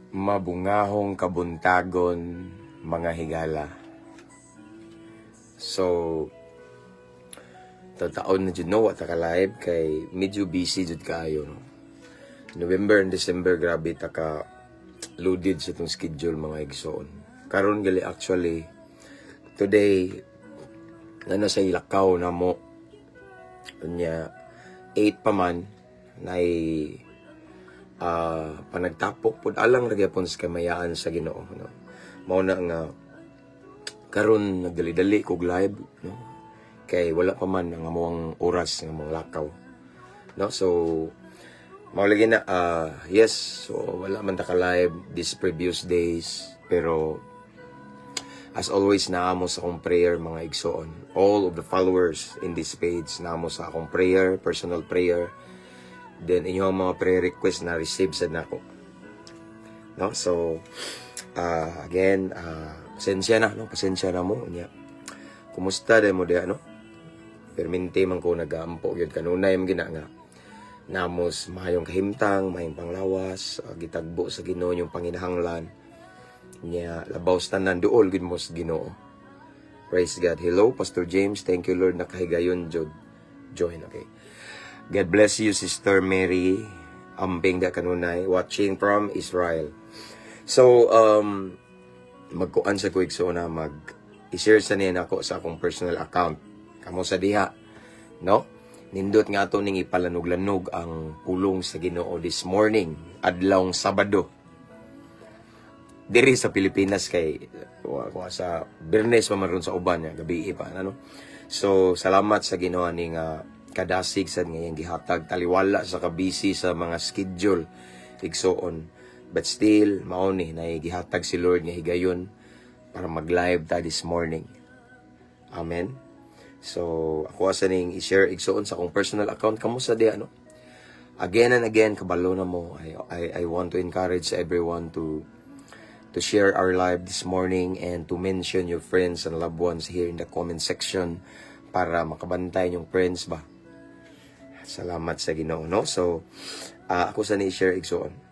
Mabungahong kabuntagon, mga higala. So, taon na jud, no, wa ta ka live kay medyo busy jud kaayo, no. November and December, grabe ta ka loaded sa itong schedule, mga igsoon. Karon gali, actually today na nasa Ilakaw na mo unya, 8 pa man nay panagtapok pud, alang ra gyapon sa kamayaan sa Ginoo, no. Mao na nga karon nagdali-dali kog live, no, kay wala pa man ang among oras nga mong lakaw, no. So mao lagi na, yes, so wala man ta ka live these previous days, pero as always naamo sa akong prayer, mga igsoon, all of the followers in this page, naamo sa akong prayer, personal prayer. Then inyong mga prayer request na receive sad nako, no. So again, pasensya na, no, pasensya na mo. Unya, kumusta day mo diha, no? Permente man ko nagaampo gyud kanunay man gina nga namos mahayong kahimtang, mahayong panglawas, gitagbo sa Ginoo yung panginahanglan niya. Labaw sa tanan, duol gid mo sa Ginoo. Praise God. Hello, Pastor James. Thank you, Lord, nakahigayon jud join. Okay, God bless you, Sister Mary Ambing da kanunay, watching from Israel. So magkuan sa ko, igsoon, na mag i-share sa niya nako sa akong personal account. Kamo sa diha, no? Nindot nga ato ning ipalanog-lanog ang pulong sa Ginoo this morning, adlawng Sabado. Diri sa Pilipinas kay wa sa Biyernes pa man ron sa uban niya, gabi pa, ano. So salamat sa Ginoo ning kadasig sad nga iyang gihatag, taliwala sa kabisi sa mga schedule, igsoon. But still, mao ni na gihatag si Lord nga higayon para mag-live ta this morning. Amen. So, ako asa ning i-share, igsoon, sa akong personal account. Kamo sa diha, no? Again and again, kabalo na mo. I want to encourage everyone to share our live this morning and to mention your friends and loved ones here in the comment section para makabantay yung friends ba. Salamat sa Ginoo, no? So, ako sa ni share, igsoon.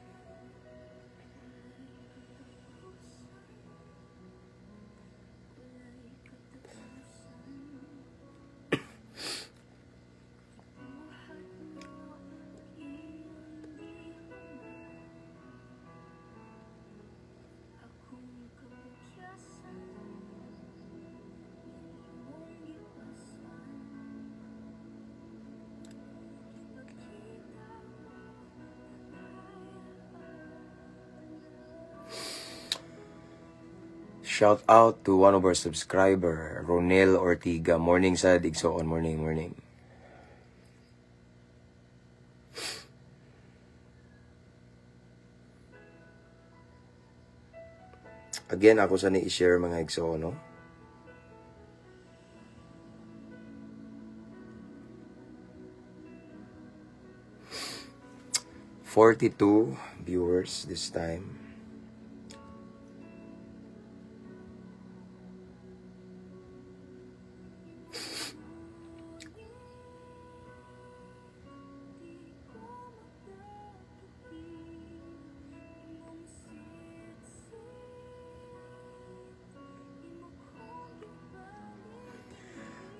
Shout out to one of our subscriber, Ronel Ortiga. Morning sa igsoon, morning, morning. Again, ako sa ni i-share, mga igsoon, no? 42 viewers this time.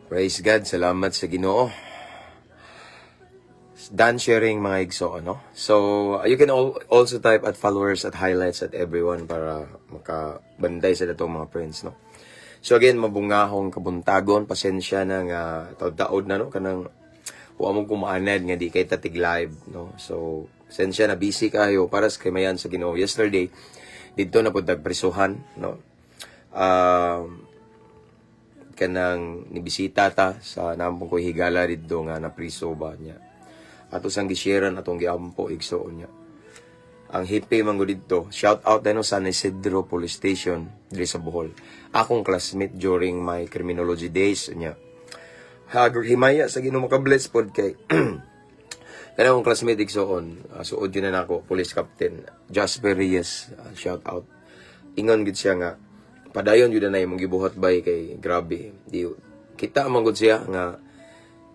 Praise God, salamat sa Ginoo. Done sharing, mga igsoon, no? So, you can also type at followers, at highlights, at everyone para makabantay sa datong mga friends, no? So again, mabungahong kabuntagon, pasensya na nga taod-taod na, no, kanang wa mo kumaanad nga di kay tatig live, no? So, pasensya na, busy kayo para sa kamayan sa Ginoo. Yesterday, didto na pud prisuhan, no? Kanang nibisita ta sa nampong ko higala didto nga napriso ba niya. Ato sang gisharean, atong giampo, igsoon niya. Ang hippie man gud didto. Shout out din sa San Isidro Police Station diri sa Bohol. Akong classmate during my criminology days niya. Hag himaya sa Ginoo, makabless pod kay kanang akong classmate, igsoon, suod yun na nako, police captain Jasper Reyes, shout out. Ingon gid siya nga padayon yun na imong gibuhat bay kay grabe. Di kita man gud siya nga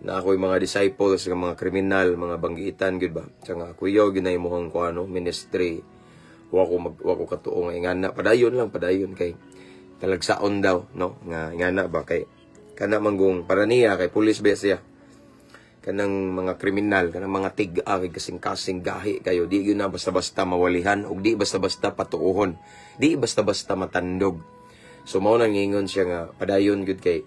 na ako'y mga disciples nga mga kriminal, mga banggiitan gud ba. Siya nga kuyaw gyud na imong kuano ministry. Wa ko katuo nga ingana. Padayon lang, padayon kay talagsaon daw, no, nga ingana ba, kay kana manggong para niya, kay pulis ba siya, kanang mga kriminal, kanang mga tig-a kay kasing-kasing gahi kayo, di gyud na basta-basta mawalihan ug di basta-basta patuohon, di basta-basta matandog. So mao nang ingon siya nga padayon gyud kay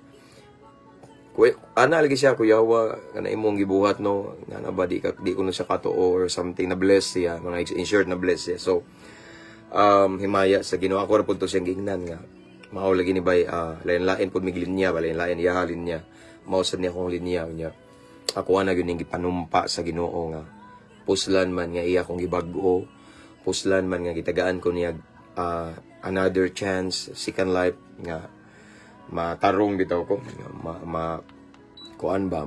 kuya, ana lagi siya, "Kuyawa kana imong gibuhat, no, nga na ba, di ko na siya katuo or something." Na bless siya, mga, in short, na bless siya. So himaya sa Ginoo. Ako ra pud to siyang giingnan nga mao lagi ni bay, lain-lain pud mig linya ba, lain-lain iya linya, mao sad niya akong linya niya. Ako ana gyud ning gipanumpa sa Ginoo nga puslan man nga iya akong gibag-o, puslan man nga gitagaan ko niya another chance, second life, nga matarong bitaw ko, nga ma kuan ba,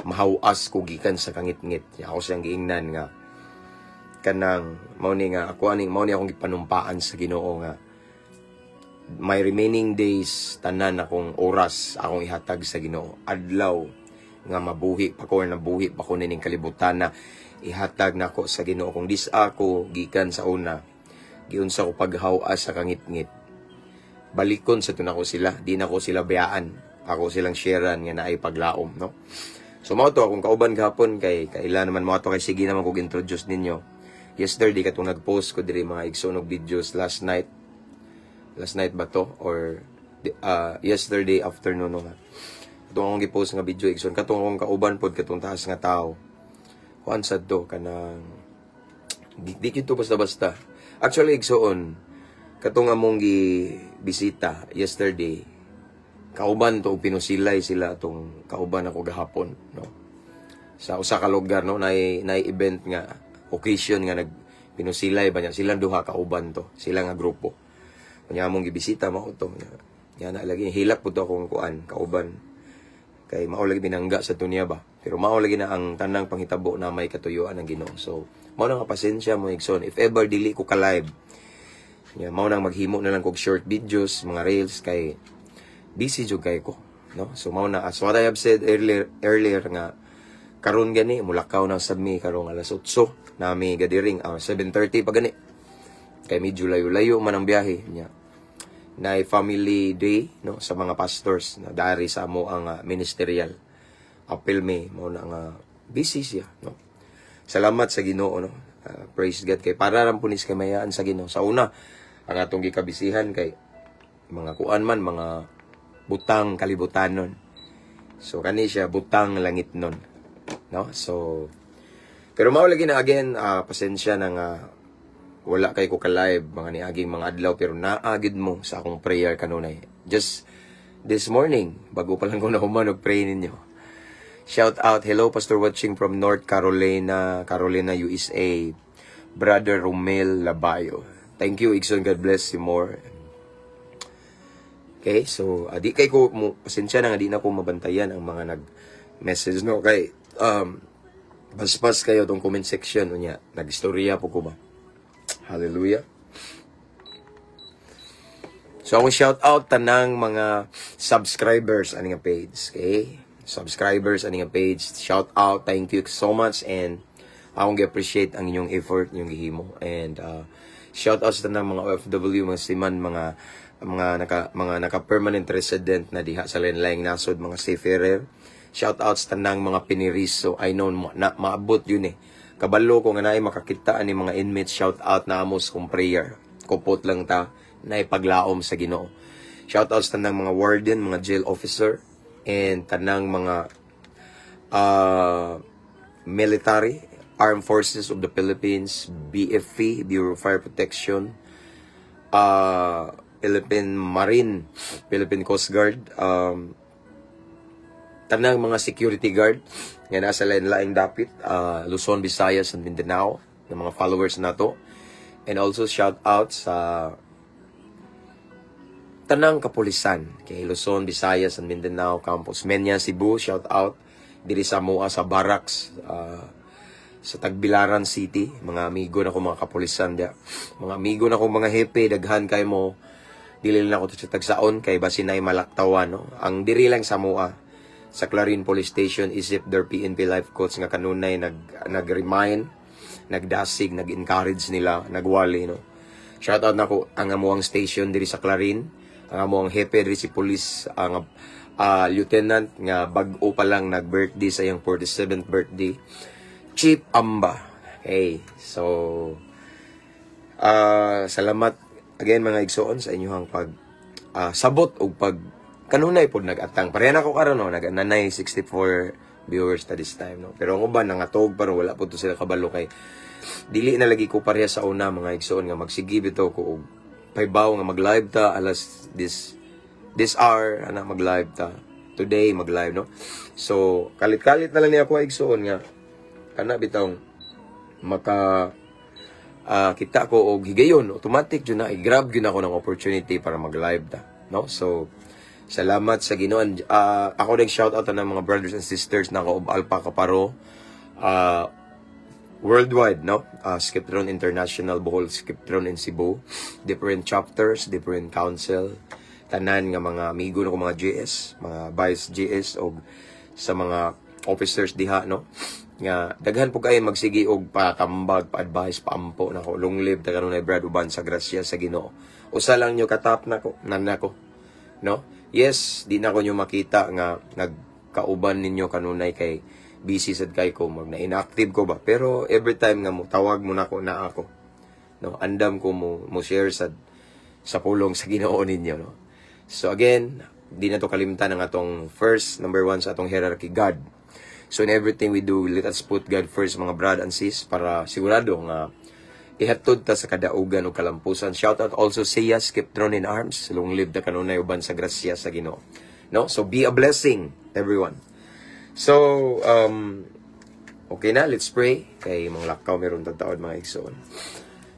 mahawas ko gikan sa kangitngit. Ako siyang giingnan nga kanang mao ni nga ako ani, mao ni akong gipanumpaan sa Ginoo nga my remaining days, tanan akong oras, akong ihatag sa Ginoo. Adlaw nga mabuhi pa ko or nabuhi pa ko nining kalibutan na, ihatag nako sa Ginoo. Kung dis ako gikan sa una, giunsa ko paghaw-as sa kangitngit, balikon sa nako sila. Di nako sila bayaan, ako silang sharean nga naay paglaom, no? So mao to akong kauban gahapon, kay kaila naman mo ato, kay sige naman kog introduce ninyo. Yesterday, katong nag-post ko diri, mga igsoon, og videos last night. Last night ba to or yesterday afternoon, no, nga katong akong gi-post nga video, igsoon, katong akong kauban pod, katong taas nga tao, kuan sad to, kanang di gyud to basta-basta. Actually, igsoon, katong among gi bisita yesterday, kauban to og pinusilay sila atong kauban ako gahapon, no, sa usa ka lugar, no, nay event nga occasion nga nag pinusilay ba niya. Silang duha kauban to sila nga grupo. Unya among gibisita mao to. Nya na lagi hilak pud to akong kuan kauban kay mao lagi binangga sa tunya ba, pero mao lagi na ang tanang panghitabo na may katuyuan ng Ginoo. So mao na nga pasensya mo, igsoon, if ever dili ko ka live. Nya mao nang maghimo na lang kog short videos, mga reels, kay busy jud kay ko, no? So mao na, as what I have said earlier nga karon gani mulakaw na sad mi karong alas 8 nami gathering, 7:30 pa gani kay medyo layo-layo man ang biyahe nya. Na family day, no, sa mga pastors na dari sa amo ang ministerial apil mi. Mao na nga busy siya, no? Salamat sa Ginoo, no? Praise God kay para ram punis kay mayaan sa Ginoo. Sa una, ang atong gikabisihan kay mga kuan man, mga butang kalibutanon. So kani siya butang langit nun, no? So pero mao lagi na again, pasensya na nga wala kay ko ka-live mga niaging mga adlaw, pero naa gyud mo sa akong prayer kanunay. Just this morning, bago pa lang ko nahuman og pray ninyo. Shout out, hello Pastor, watching from North Carolina, Carolina, USA. Brother Romel Labayo. Thank you, igsoon. God bless you more. Okay, so di kay ko mo, pasensya na nga di na ko mabantayan ang mga nag-message, no, kay paspas kayo tong comment section. Unya nagistorya po ko ba. Hallelujah. So akong shout out tanang mga subscribers ani nga page, okay? Subscribers ani nga page, shout out, thank you so much and akong gi-appreciate ang inyong effort, inyong gihimo. And shout out sa tanang mga OFW, mga seaman, mga naka permanent resident na diha sa lain-laing nasod, mga seafarer. Shout out sa tanang mga piniriso. I know na maabot yun eh. Kabalo ko nga naay makakita ani mga inmates. Shout out na amos kong prayer. Kupot lang ta na ipaglaom sa Ginoo. Shout out sa tanang mga warden, mga jail officer, and tanang mga military, Armed Forces of the Philippines, BFP, Bureau of Fire Protection, Philippine Marine, Philippine Coast Guard, tanang mga security guard nga nasa lain-laing dapit, Luzon, Visayas, and Mindanao, ng mga followers nato. And also shout out sa tanang kapulisan kay Luzon, Visayas, and Mindanao, Campus Menya, Cebu, shout out diri sa Mua sa Barracks, sa Tagbilaran City, mga amigo na ko mga kapulisan dia. Mga amigo na ko mga hepe, daghan kay mo. Dili lang ako sa tagsaon kay basin nay malaktawan, no. Ang diri lang sa Mua sa Clarin Police Station isip their PNP life coach nga kanunay nag nag-remind nagdasig, nag-encourage nila, nagwali, no. Shout out nako ang amuang station diri sa Clarin, ang amuang hepe diri, si police ang lieutenant nga bag-o pa lang nag-birthday sa iyang 47th birthday. Chief Amba. Okay, so salamat again, mga igsoon, sa inyong pag sabot og pag kanunay pod nag-atang. Pareha na ko karon, no, nag-nanay 64 viewers ta this time, no. Pero ang uban nangatog pero wala po to sila kabalo kay dili na lagi ko pareha sa una, mga igsoon, nga magsige bitaw ko og paybaw nga mag-live ta alas this this hour ana, mag-live ta today, mag-live, no. So kalit-kalit na lang niya ako, igsoon, nga kana bitawng maka kita ko og higayon, automatic jud na i-grab gyud ako ng opportunity para mag-live ta, no. So salamat sa Ginoo. Ako din, shout out ng mga brothers and sisters na ko Alpha Kaparo worldwide, no? Skiptron International Bohol, Skiptron in Cebu, different chapters, different council, tanan nga mga amigo na ko, mga GS, mga vice GS og sa mga officers diha, no? Nga daghan po kayo magsige og pakambag, pa-advise, paampo nako. Long live ta kanunay, brad, uban sa grasya sa Ginoo. Usa lang nyo katap nako, nana ko, no? Yes, di na ko nyo makita nga nagkauban ninyo kanunay kay busy sad kay ko, mag na inactive ko ba, pero every time nga mo tawag mo nako, na ako, no, andam ko mo share sa pulong sa Ginoo ninyo, no. So again, di na to kalimtan ang atong first, number one sa atong hierarchy, God. So in everything we do, let us put God first, mga brad and sis, para sigurado nga ihatod ta sa kadaugan o kalampusan. Shout out also siya Skiptron in Arms. Long live ta kanunay uban sa grasya sa Ginoo, no. So be a blessing, everyone. So okay na, let's pray kay mga lakaw meron taod, mga igsoon.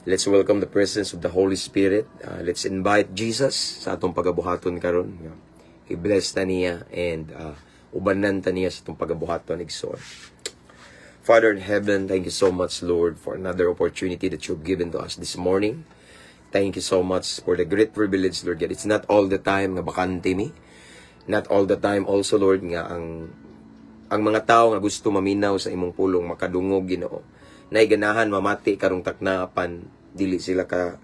Let's welcome the presence of the Holy Spirit. Let's invite Jesus sa atong pagabuhaton karon. I-bless ta niya and ubanan ta niya sa atong pagabuhaton, igsoon. Father in heaven, thank you so much, Lord, for another opportunity that you've given to us this morning. Thank you so much for the great privilege, Lord God. It's not all the time nga bakante mi. Not all the time also, Lord, nga ang mga tao nga gusto maminaw sa imong pulong makadungog, Ginoo. Nay ganahan mamati karong takna apan dili sila ka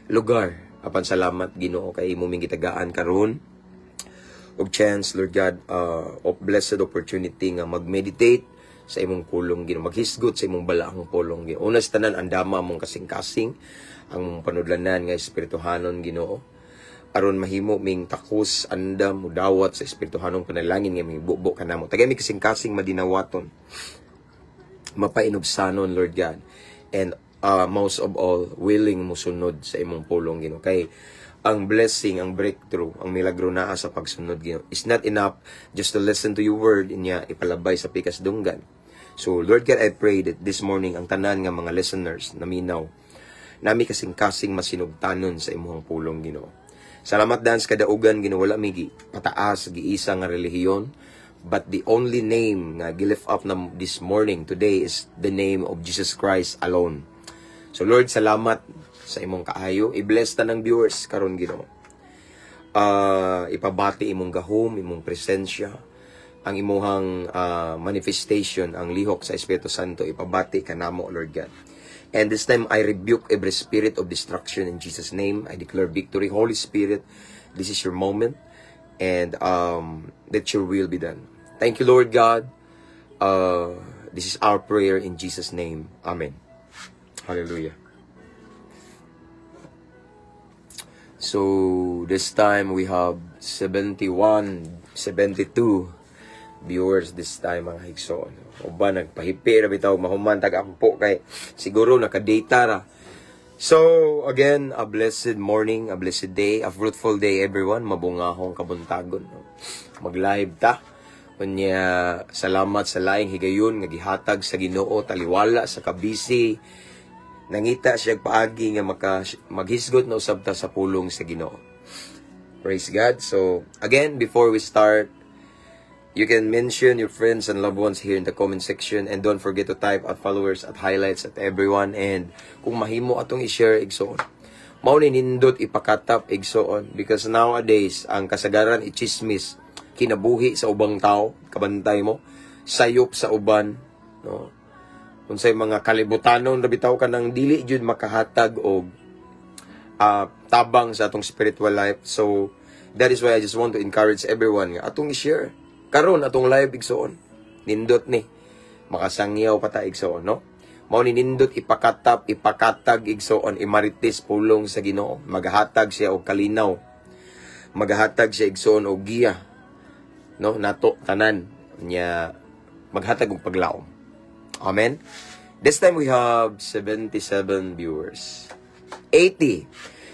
lugar. Apan salamat, Ginoo, kay imo ming gitagaan karon og chance, Lord God, of blessed opportunity nga mag-meditate sa imong pulong, Ginoo, maghisgot sa imong balaang pulong, Ginoo. Una sa tanan, andama among kasing-kasing, ang mong panudlanan nga espirituhanon, Ginoo, aron mahimo ming takos, andam, mudawat sa espirituhanong panalangin nga mibubo kanamo. Tagay mi kasing-kasing madinawaton, mapainubsanon, Lord God, and most of all, willing musunod sa imong pulong, Ginoo, kay ang blessing, ang breakthrough, ang milagro naa sa pagsunod, Ginoo. It's not enough just to listen to your word inya ipalabay sa pikas dunggan. So Lord God, I pray that this morning ang tanan nga mga listeners naminaw nami kasing-kasing masinugtanon sa imong pulong, Ginoo. Salamat dan sa kadaugan, Ginoo. Wala mi pataas giisa nga relihiyon, but the only name nga gi-lift up na this morning, today, is the name of Jesus Christ alone. So Lord, salamat sa imong kaayo. I-bless ta ng viewers karon, Ginoo. Ipabati imong gahom, imong presensya, ang imuhang manifestation, ang lihok sa Espiritu Santo, ipabati kanamo, Lord God. And this time, I rebuke every spirit of destruction in Jesus' name. I declare victory. Holy Spirit, this is your moment. And let your will be done. Thank you, Lord God. This is our prayer in Jesus' name. Amen. Hallelujah. So, this time we have 71, 72 viewers this time, mga higsoon. O ba, nagpahipi na bitaw, mahuman tag-ampo kay siguro naka-data ra. So, again, a blessed morning, a blessed day, a fruitful day, everyone. Mabungahong kabuntagon. No? Mag-live ta. Unya, salamat sa laing higayon nga gihatag sa Ginoo, taliwala sa kabisi. Nangita siya paagi nga maka maghisgot na usab ta sa pulong sa Ginoo. Praise God. So, again, before we start, you can mention your friends and loved ones here in the comment section and don't forget to type at followers, at highlights, at everyone, and kung mahimo atong i-share, igsoon. Mao ni nindot ipakatap, igsoon, because nowadays ang kasagaran i-chismis kinabuhi sa ubang tao, kabantay mo, sayop sa uban, no? Unsay mga kalibutanon ra bitaw, kanang dili jud makahatag og tabang sa atong spiritual life. So that is why I just want to encourage everyone nga atong i-share karon atong live, igsoon. Nindot ni makasangyaw pa ta, igsoon, no? Mao ni nindot ipakatap, ipakatag, igsoon, imarites pulong sa Ginoo. Magahatag siya og kalinaw, magahatag siya, igsoon, og giya, no, nato tanan nya, maghatag og paglaom. Amen. This time we have 77 viewers, 80.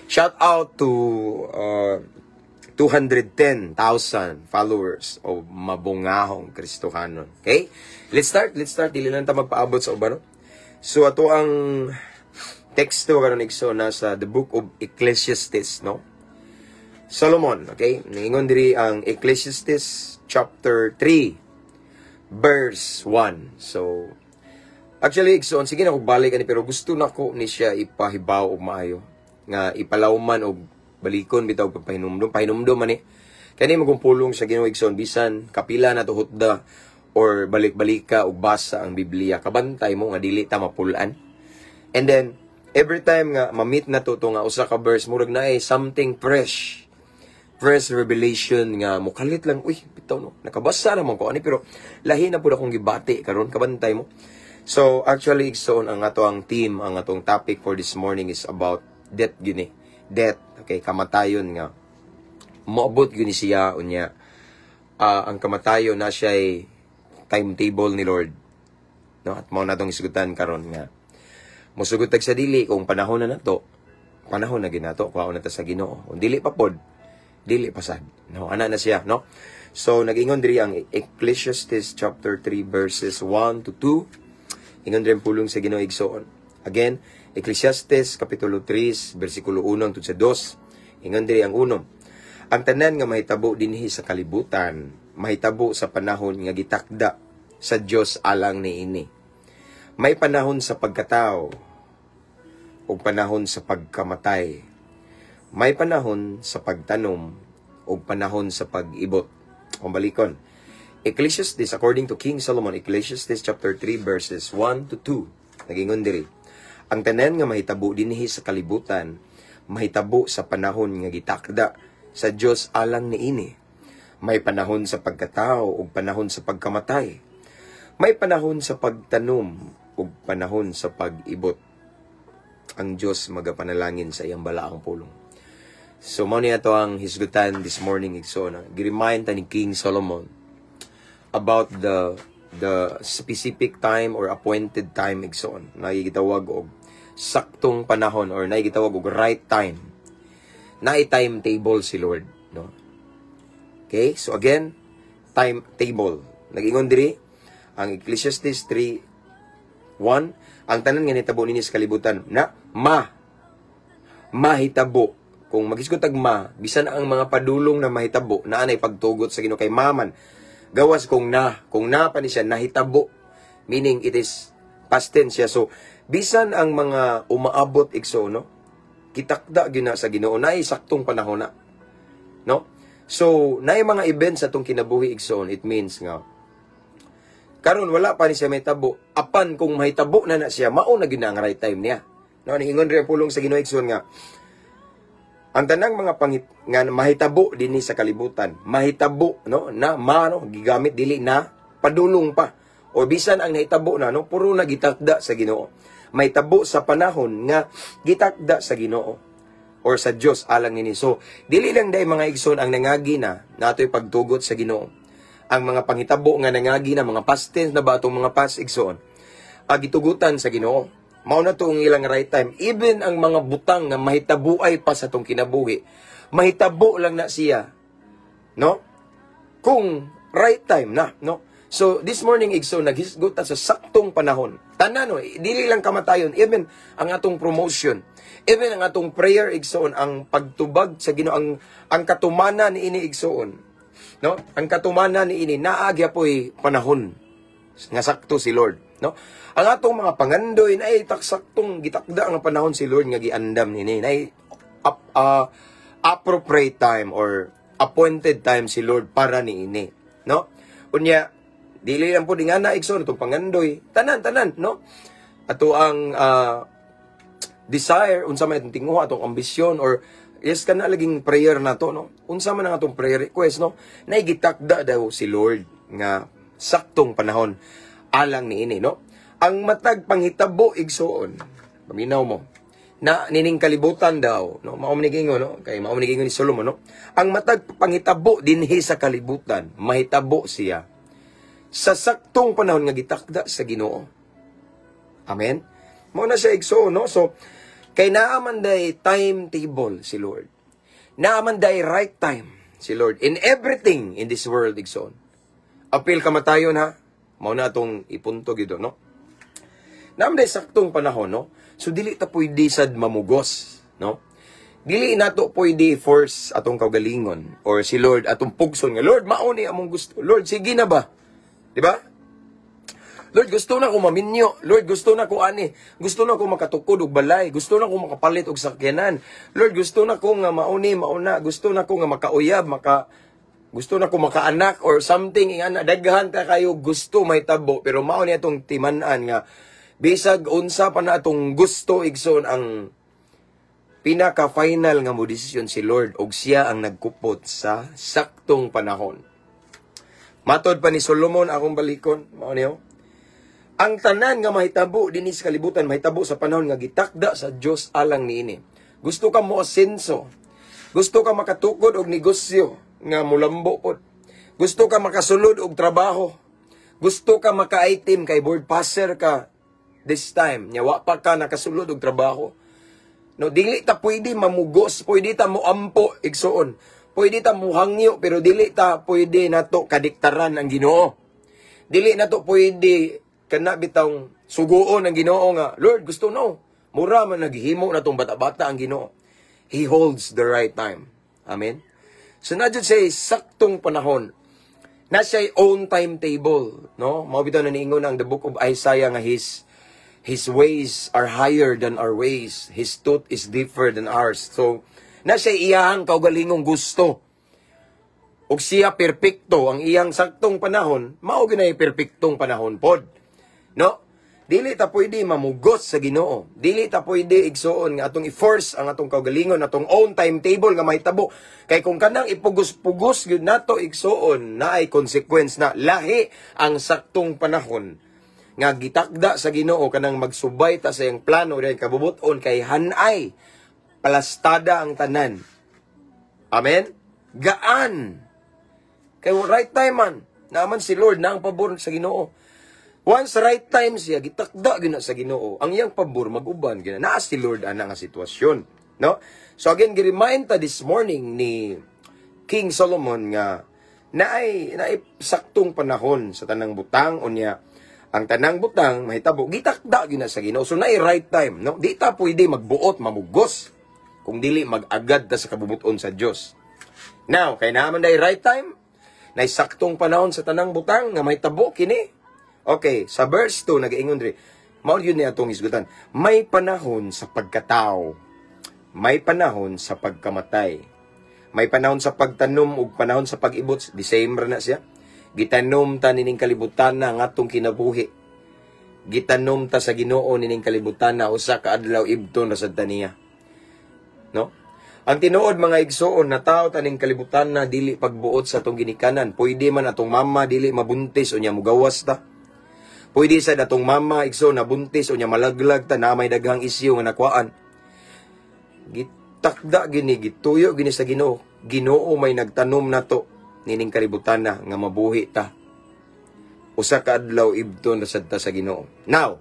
Shout out to 210,000 followers o Mabungahong Kristohanon. Okay? Let's start. Let's start. Dili lang ta magpaabot sa uban, no? So ato ang teksto karon, igsoon, nasa the Book of Ecclesiastes, no? Solomon, okay? Ningon diri ang Ecclesiastes chapter 3 verse 1. So actually, igsoon, sige na kog balik ani, pero gusto nako ni siya ipahibaw og maayo nga ipalawman og balikon bitaw, pagpahinumdum, pahinumdum man ni kani magong pulong sa Ginoo, igsoon. Bisan kapila na tuhutda or balik-balika og basa ang Biblia, kabantay mo nga dili ta mapulan. And then every time nga ma-meet na to nga usa ka verse, murag naay something fresh, fresh revelation nga mukalit lang, "Uy, bitaw no, nakabasa naman ko ani, pero lahi na pud akong gibati karon." Kabantay mo. So actually, igsoon, ang ato ang theme, ang atong topic for this morning is about death gini, death, okay? Kamatayon nga moabot gyud ni siya. Unya ang kamatayon na siya timetable ni Lord, no? At mao na tong isgutan karon nga mosugot tag sa dili. Kung panahon na nato, panahon na ginato, kuhaon na ta sa Ginoo. Kung dili pa pod, dili pa sad, no? Ana na siya, no? So nag-ingon diri ang Ecclesiastes chapter 3 verses 1 to 2. Ingon diri ang pulong sa Ginoo, igsoon. Again, Ecclesiastes kapitulo 3 bersikulo 1 to sa 2. Ingon diri ang uno: "Ang tanan nga mahitabo dinhi sa kalibutan mahitabo sa panahon nga gitakda sa Dios alang niini. May panahon sa pagkatao ug panahon sa pagkamatay. May panahon sa pagtanom ug panahon sa pag-ibot." Kung balikon. Ecclesiastes, according to King Solomon, Ecclesiastes chapter 3 verses 1 to 2. Nagingon diri: "Ang tanan nga mahitabo dinhi sa kalibutan mahitabo sa panahon nga gitakda sa Dios alang niini. May panahon sa pagkatao ug panahon sa pagkamatay. May panahon sa pagtanom ug panahon sa pag-ibot." Ang Dios magapanalangin sa iyang balaang pulong. So mao ni ato ang hisgutan this morning, igsoon. Gi-remind ta ni King Solomon about the specific time or appointed time, igsoon. Naay gitawag og saktong panahon or naay gitawag og right time. Naay timetable si Lord, no? Okay? So again, timetable. Nag-ingon diri ang Ecclesiastes 3:1, "Ang tanan nga nitabo nini sa kalibutan na mahitabo." Kung magisgot tag ma, bisan ang mga padulong na mahitabo, naa nay pagtugot sa Ginoo kay maman. Gawas kung na pa ni siya nahitabo, meaning it is past tense siya. So bisan ang mga umaabot, igsoon, no? Gitakda gyud na sa Ginoo, naay saktong panahon na. No? So, naay mga events sa atong kinabuhi, igsoon, it means nga karon wala pa ni siya mahitabo, apan kung mahitabo na na siya, mao na gyud na ang right time niya. No, niingon rin ang pulong sa Ginoo, igsoon, nga ang tanang mga pangit nga mahitabo dinhi sa kalibutan, mahitabo, no, na ma, no, gigamit dili na padulong pa. O bisan ang nahitabo na, no, puro na gitakda sa Ginoo. Mahitabo sa panahon nga gitakda sa Ginoo or sa Dios alang ini. So, dili lang day, mga igsoon, ang nangagi na natoy pagtugot sa Ginoo. Ang mga panghitabo nga nangagi na, mga past tense na ba atong mga past, igsoon, gitugutan sa Ginoo. Mao na to ang ilang right time. Even ang mga butang nga mahitabuay pa sa atong kinabuhi, mahitabo lang na siya, no? Kung right time na, no? So, this morning, igsoon, naghisgot ta sa saktong panahon. Tanan, no, dili lang kamatayon, even ang atong promotion, even ang atong prayer, igsoon, ang pagtubag sa Ginoo, ang katumanan ni ini, igsoon, no? Ang katumanan ni ini, naa gyapoy panahon nga sakto si Lord, no? Ang atong mga pangandoy na ay taksaktong gitakda ang panahon si Lord nga giandam nini, na appropriate time or appointed time si Lord para niini, no? Unya Dili lang po nga na, igsoon, atong pangandoy. Tanan, tanan, no? Ato ang desire, unsa man atong tinguha, atong ambisyon, or yes, kana laging prayer nato, no? Unsa man ang atong prayer request, no? Naigitakda daw si Lord nga saktong panahon alang niini, no? Ang matag panghitabo, igsoon, paminaw mo, na nining kalibutan daw, no? Mao man ni, no? Kay mao man ni Solomon, no? Ang matag panghitabo dinhi sa kalibutan, mahitabo siya sa saktong panahon nga gitakda sa Ginoo. Amen. Mao na siya, igsoon, no? So kay naa man day timetable si Lord. Naa man day right time si Lord in everything in this world, igsoon. Apil kamatayon ha. Mao na atong ipunto gyud, no? Naa man day saktong panahon, no? So dili ta pwede sad mamugos, no? Dili nato pwede force atong kaugalingon or si Lord, atong pugson nga, "Lord, mao ni among gusto. Lord, sige na ba?" Di ba? "Lord, gusto na ko maminyo. Lord, gusto na ko ani. Gusto na ko makatukod og balay. Gusto na ko makapalit og sakyanan. Lord, gusto na ko nga mauni, mauna. Gusto na ko nga makauyab, gusto na ko makaanak," or something ingana. Daghan ta kayo gusto mahitabo, pero mao ni atong timan-an nga bisag unsa pa na atong gusto, igsoon, ang pinaka final nga mo desisyon si Lord og siya ang nagkupot sa saktong panahon. Matod pa ni Solomon, akong balikon, mao niyo. Ang tanan nga mahitabo dinhi sa kalibutan mahitabo sa panahon nga gitakda sa Dios alang niini. Gusto ka mo asenso. Gusto ka makatukod og negosyo nga mulambo pod. Gusto ka makasulod og trabaho. Gusto ka maka-item kay board passer ka this time. Nya wa pa ka nakasulod og trabaho. No, dili ta pwede mamugos, pwede ta moampo, igsoon. Pwede ta muhangyo, pero dili ta pwede nato kadiktaran ang Ginoo. Dili nato pwede kana bitawng suguon ang Ginoo nga, "Lord, gusto no." Mura man naghimo na tong bata-bata ang Ginoo. He holds the right time. Amen. So na jud say saktong panahon. Na siya own timetable, no? Mao bitaw na niingon ang the book of Isaiah nga his ways are higher than our ways. His thought is deeper than ours. So, na siya iyahang kaugalingong gusto. Ug siya perpekto ang iyang saktong panahon, mao gyud perpektong panahon pod. No? Dili ta pwede mamugos sa Ginoo. Dili ta pwede, igsoon, nga atong i-force ang atong kaugalingon, atong own timetable nga mahitabo. Kay kung kanang ipugos-pugos gyud nato, igsoon, naay consequence na lahi ang saktong panahon nga gitakda sa Ginoo kanang magsubay ta sa iyang plano dahil kabubuton kay hanay palastada ang tanan. Amen? Gaan. Kay right time man. Naman si Lord na ang pabor sa Ginoo. Once right time siya, gitakda gyud na sa Ginoo. Ang iyang pabor mag-uban gyud na. Naa si Lord ana nga sitwasyon, no? So again, gi-remind ta this morning ni King Solomon nga naay naay saktong panahon sa tanang butang, unya ang tanang butang mahitabo gitakda gyud na sa Ginoo. So naay right time, no? Di ta pwede magbuot, mamugos kung dili mag-agad ta sa kabubuton sa Dios. Now, kay naa man day right time, naay saktong panahon sa tanang butang nga mahitabo kini. Okay, sa verse 2 nagaingon diri. Mao yun ni atong hisgutan. May panahon sa pagkatao. May panahon sa pagkamatay. May panahon sa pagtanom ug panahon sa pag-ibot. The same ra na siya. Gitanom ta nining kalibutan na ang atong kinabuhi. Gitanom ta sa Ginoo nining kalibutan na usa ka adlaw ibton ra sad ta niya. No? Ang tinuod, mga igsoon, na tao taning kalibutan na dili pagbuot sa atong ginikanan. Pwede man atong mama dili mabuntis unya mugawas ta. Pwede sa atong mama, igsoon, nabuntis unya malaglag ta na may daghang isyu nga nakuhaan. Gitakda gini, gituyo gini sa Ginoo. Ginoo may nagtanom nato nining kalibutan na nga mabuhi ta. Usa ka adlaw ibton ra sad ta sa Ginoo. Now,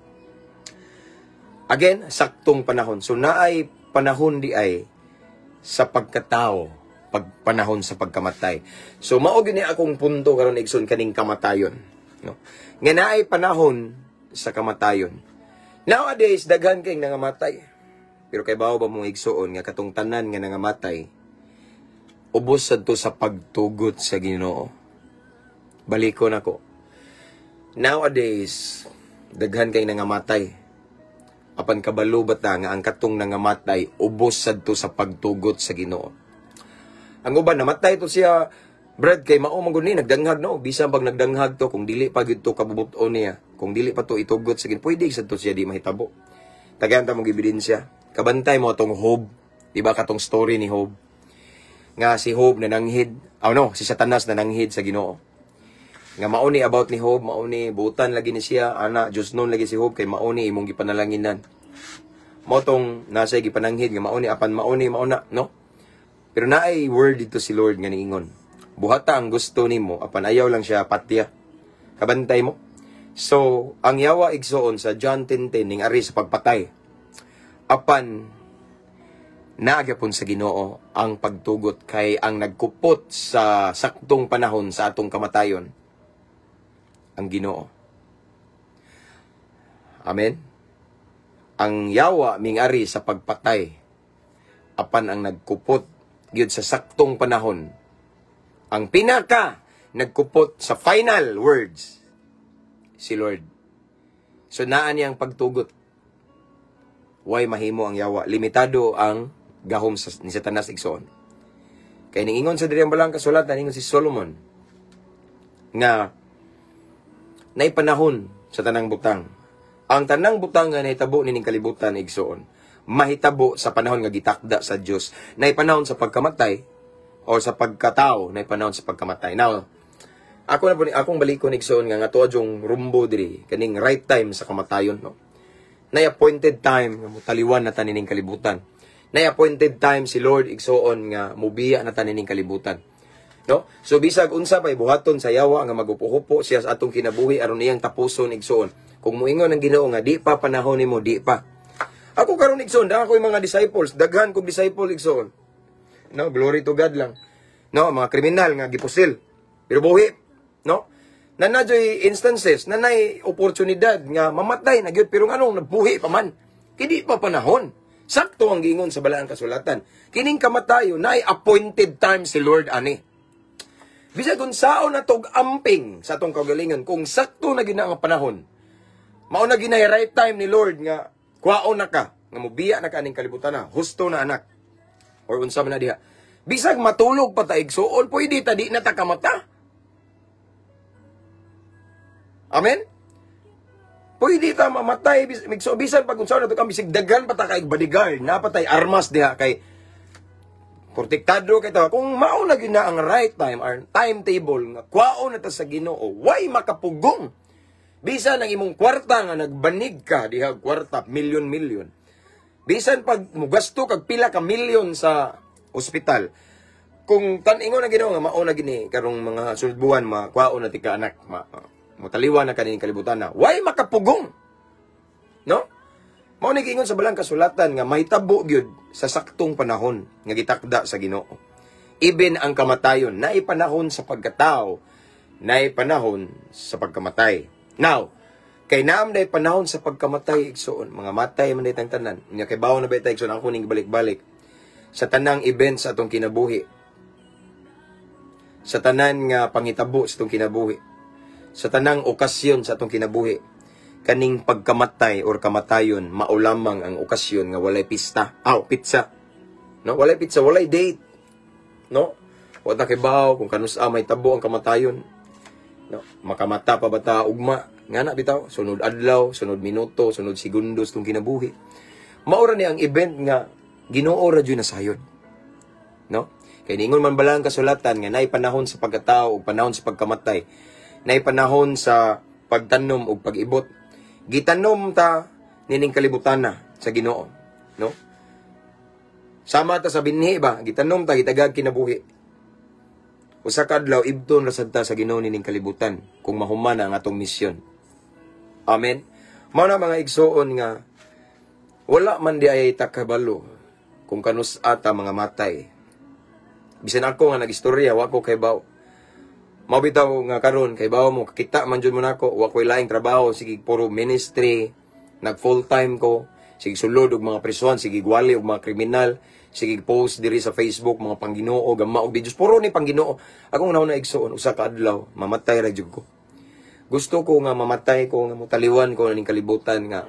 again, saktong panahon. So naay panahon di ay sa pagkatao, pag panahon sa pagkamatay. So mao gini akong punto karon, igsoon, kaning kamatayon, no? Nga naay panahon sa kamatayon. Nowadays daghan kay nangamatay. Pero kay bawo ba mong, igsoon, nga katong tanan nga nangamatay ubos sad to sa pagtugot sa Ginoo? Balikon ako. Nowadays daghan kay nangamatay. Apan kabalo ba ta nga ang katong nangamatay ubos sad to sa pagtugot sa Ginoo? Ang uban namatay to siya Brad, kay mao man gud ni nagdanghag, no? Bisan pag nagdanghag to, kung dili pa gyud to kabubuton niya, kung dili pa to itugot sa Ginoo, pwede sad to siya di mahitabo. Tagayan ta mong ebidensya. Kabantay mo atong Job. Di ba katong story ni Job? Nga si Job nananghid, oh no, si Satanas nananghid sa Ginoo. Nga mao ni about ni Job, mao ni butan lagi ni siya, ana Diyos nun lagi si Job kay mao ni imong gipanalanginan. Mao tong nasa gipananghid nga mao ni apan mao ni mao na, no? Pero naay word dito si Lord nga niingon. Buhata ang gusto nimo apan ayaw lang siya patya. Kabantay mo. So, ang yawa, igsoon, sa John 10:10 ning ari sa pagpatay. Apan naa gyapon sa Ginoo ang pagtugot kay ang nagkupot sa saktong panahon sa atong kamatayon ang Ginoo. Amen. Ang yawa mingari sa pagpatay apan ang nagkupot gyud sa saktong panahon, ang pinaka nagkupot sa final words, si Lord. So naa niyang pagtugot. Way mahimo ang yawa. Limitado ang gahom sa, ni Satanas, igsoon. Kay ningingon sa diri ang balang kasulatan, ningon si Solomon nga naay panahon sa tanang butang. Ang tanang butang nga nahitabo nining kalibutan, igsoon, mahitabo sa panahon nga gitakda sa Dios. Naay panahon sa pagkamatay o sa pagkatao, naay panahon sa pagkamatay. Now, ako na po ni akong balikon, igsoon, nga nga tuwa rumbo diri kaning right time sa kamatayon, no. Nay appointed time nga motaliwan na ta nining kalibutan. Nay appointed time si Lord, igsoon, nga mubiya na ta nining kalibutan. No? So bisag unsa pay buhaton sa yawa nga magupo-hupo siya sa atong kinabuhi aron iyang tapuson, igsoon. Kung muingon ang Ginoo nga di pa panahon nimo, di pa. Ako karon, igsoon, daghan ko yung mga disciples, daghan kog disciple, igsoon. No, glory to God lang. No, mga kriminal nga gipusil. Pero buhi, no? Na joy instances, nanay oportunidad nga mamatay na gyud pero nganong nabuhi pa man? Kay di pa panahon. Sakto ang giingon sa balaang kasulatan. Kining kamatayo naay appointed time si Lord ani. Bisag unsaon na tog amping sa atong kaugalingon, kung sakto na gyud na ang panahon, mao na ginay right time ni Lord nga kuwaon na ka, nga mobiya na ka aning kalibutan na, husto na, anak. Or unsa man na diha. Bisag matulog pa ta, igsuon, pwede ta di na ta kamata. Amen? Pwede ta mamatay, so, bisan pag unsa na to kami, bisag daghan pa ta kay bodyguard, napatay armas diha kay protektado kay ta. Kung mao na gyud na ang right time or timetable nga kuwaon na ta sa Ginoo, way makapugong. Bisan ang imong kwarta nga nagbanig ka diha kwarta milyon milyon. Bisan pag mugasto kag pila ka milyon sa ospital, kung tan-ingon na Ginoo nga mao na gini karong mga sunod buwan makuwaon na tika, anak, motaliwan na kaning kalibutan na, way makapugong, no? Mao ni giingon sa balang kasulatan nga mahitabo gyud sa saktong panahon nga gitakda sa Ginoo. Even ang kamatayon, naay panahon sa pagkatao, naay panahon sa pagkamatay. Now, kay naam day panahon sa pagkamatay, igsoon, mga matay man day tang tanan. Nya kay bawon na ba ta, igsoon, ako ning balik-balik sa tanang event sa atong kinabuhi. Sa tanan nga pangitabo sa atong kinabuhi. Sa tanang okasyon sa atong kinabuhi, kaning pagkamatay or kamatayon mao lamang ang okasyon nga walay pista. Aw, pizza. No, walay pizza, walay date. No? Wa ta kibaw kung kanusa may tabo ang kamatayon. No, makamata pa ba ta ugma? Nga na bitaw, sunod adlaw, sunod minuto, sunod segundo sa itong kinabuhi. Mao ra ni ang event nga Ginoo ra jud nasayod. No? Kay niingon man bala ang kasulatan nga naay panahon sa pagkatao ug panahon sa pagkamatay. Naay panahon sa pagtanom ug pag-ibot. Gitanom ta nining kalibutan na sa Ginoo, no? Sama ta sa binhi ba, gitanom ta, gitagag kinabuhi. Usa ka adlaw ibton ra sad ta sa Ginoo nining kalibutan kung mahuman ang atong misyon. Amen. Mao na, mga igsoon, nga wala man di ay takabalo kung kanus ata mga matay. Bisan ako nga nagistorya, wa ko kaybaw. Mao bitaw nga karon kay bawo mo kakita man jud mo nako, wa koy laing trabaho, sige puro ministry, nag full time ko, sige sulod og mga prisuhan, sige gwali og mga kriminal, sige post diri sa Facebook mga pangginoo, gama og videos, puro ni pangginoo. Akong nauna, igsoon, usa ka adlaw mamatay ra jud ko. Gusto ko nga mamatay ko nga motaliwan ko ning kalibutan nga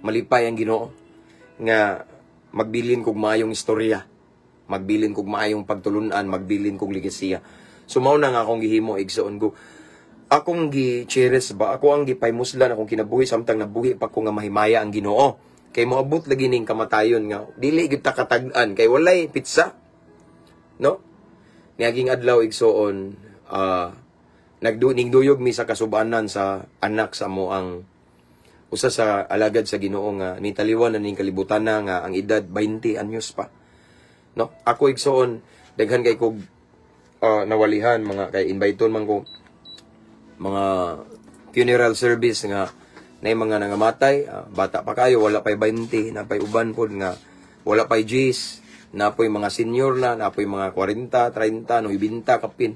malipay ang Ginoo, nga magbilin kog maayong istorya. Magbilin kog maayong pagtulunan, magbilin kog ligasiya. So mao na nga akong gihimo, igsoon ko. Akong gi-cherish ba, ako ang gipaymuslan akong kinabuhi samtang nabuhi pa ko nga mahimaya ang Ginoo. Kay moabot lagi ning kamatayon nga dili gyud ta katag-an kay walay petsa. No? Niaging adlaw, igsoon, nagdu ningduyog mi sa kasubanan sa anak sa mo ang usa sa alagad sa Ginoo nga nitaliwan na ning kalibutan na nga ang edad 20 anyos pa. No? Ako, igsoon, daghan kay kog nawalihan mga kay invite man ko mga funeral service nga nay mga nangamatay, bata pa kayo, wala pay 20, napay uban pod nga wala pay Gs, napoy mga senior na, napoy mga 40, 30, 90 kapin.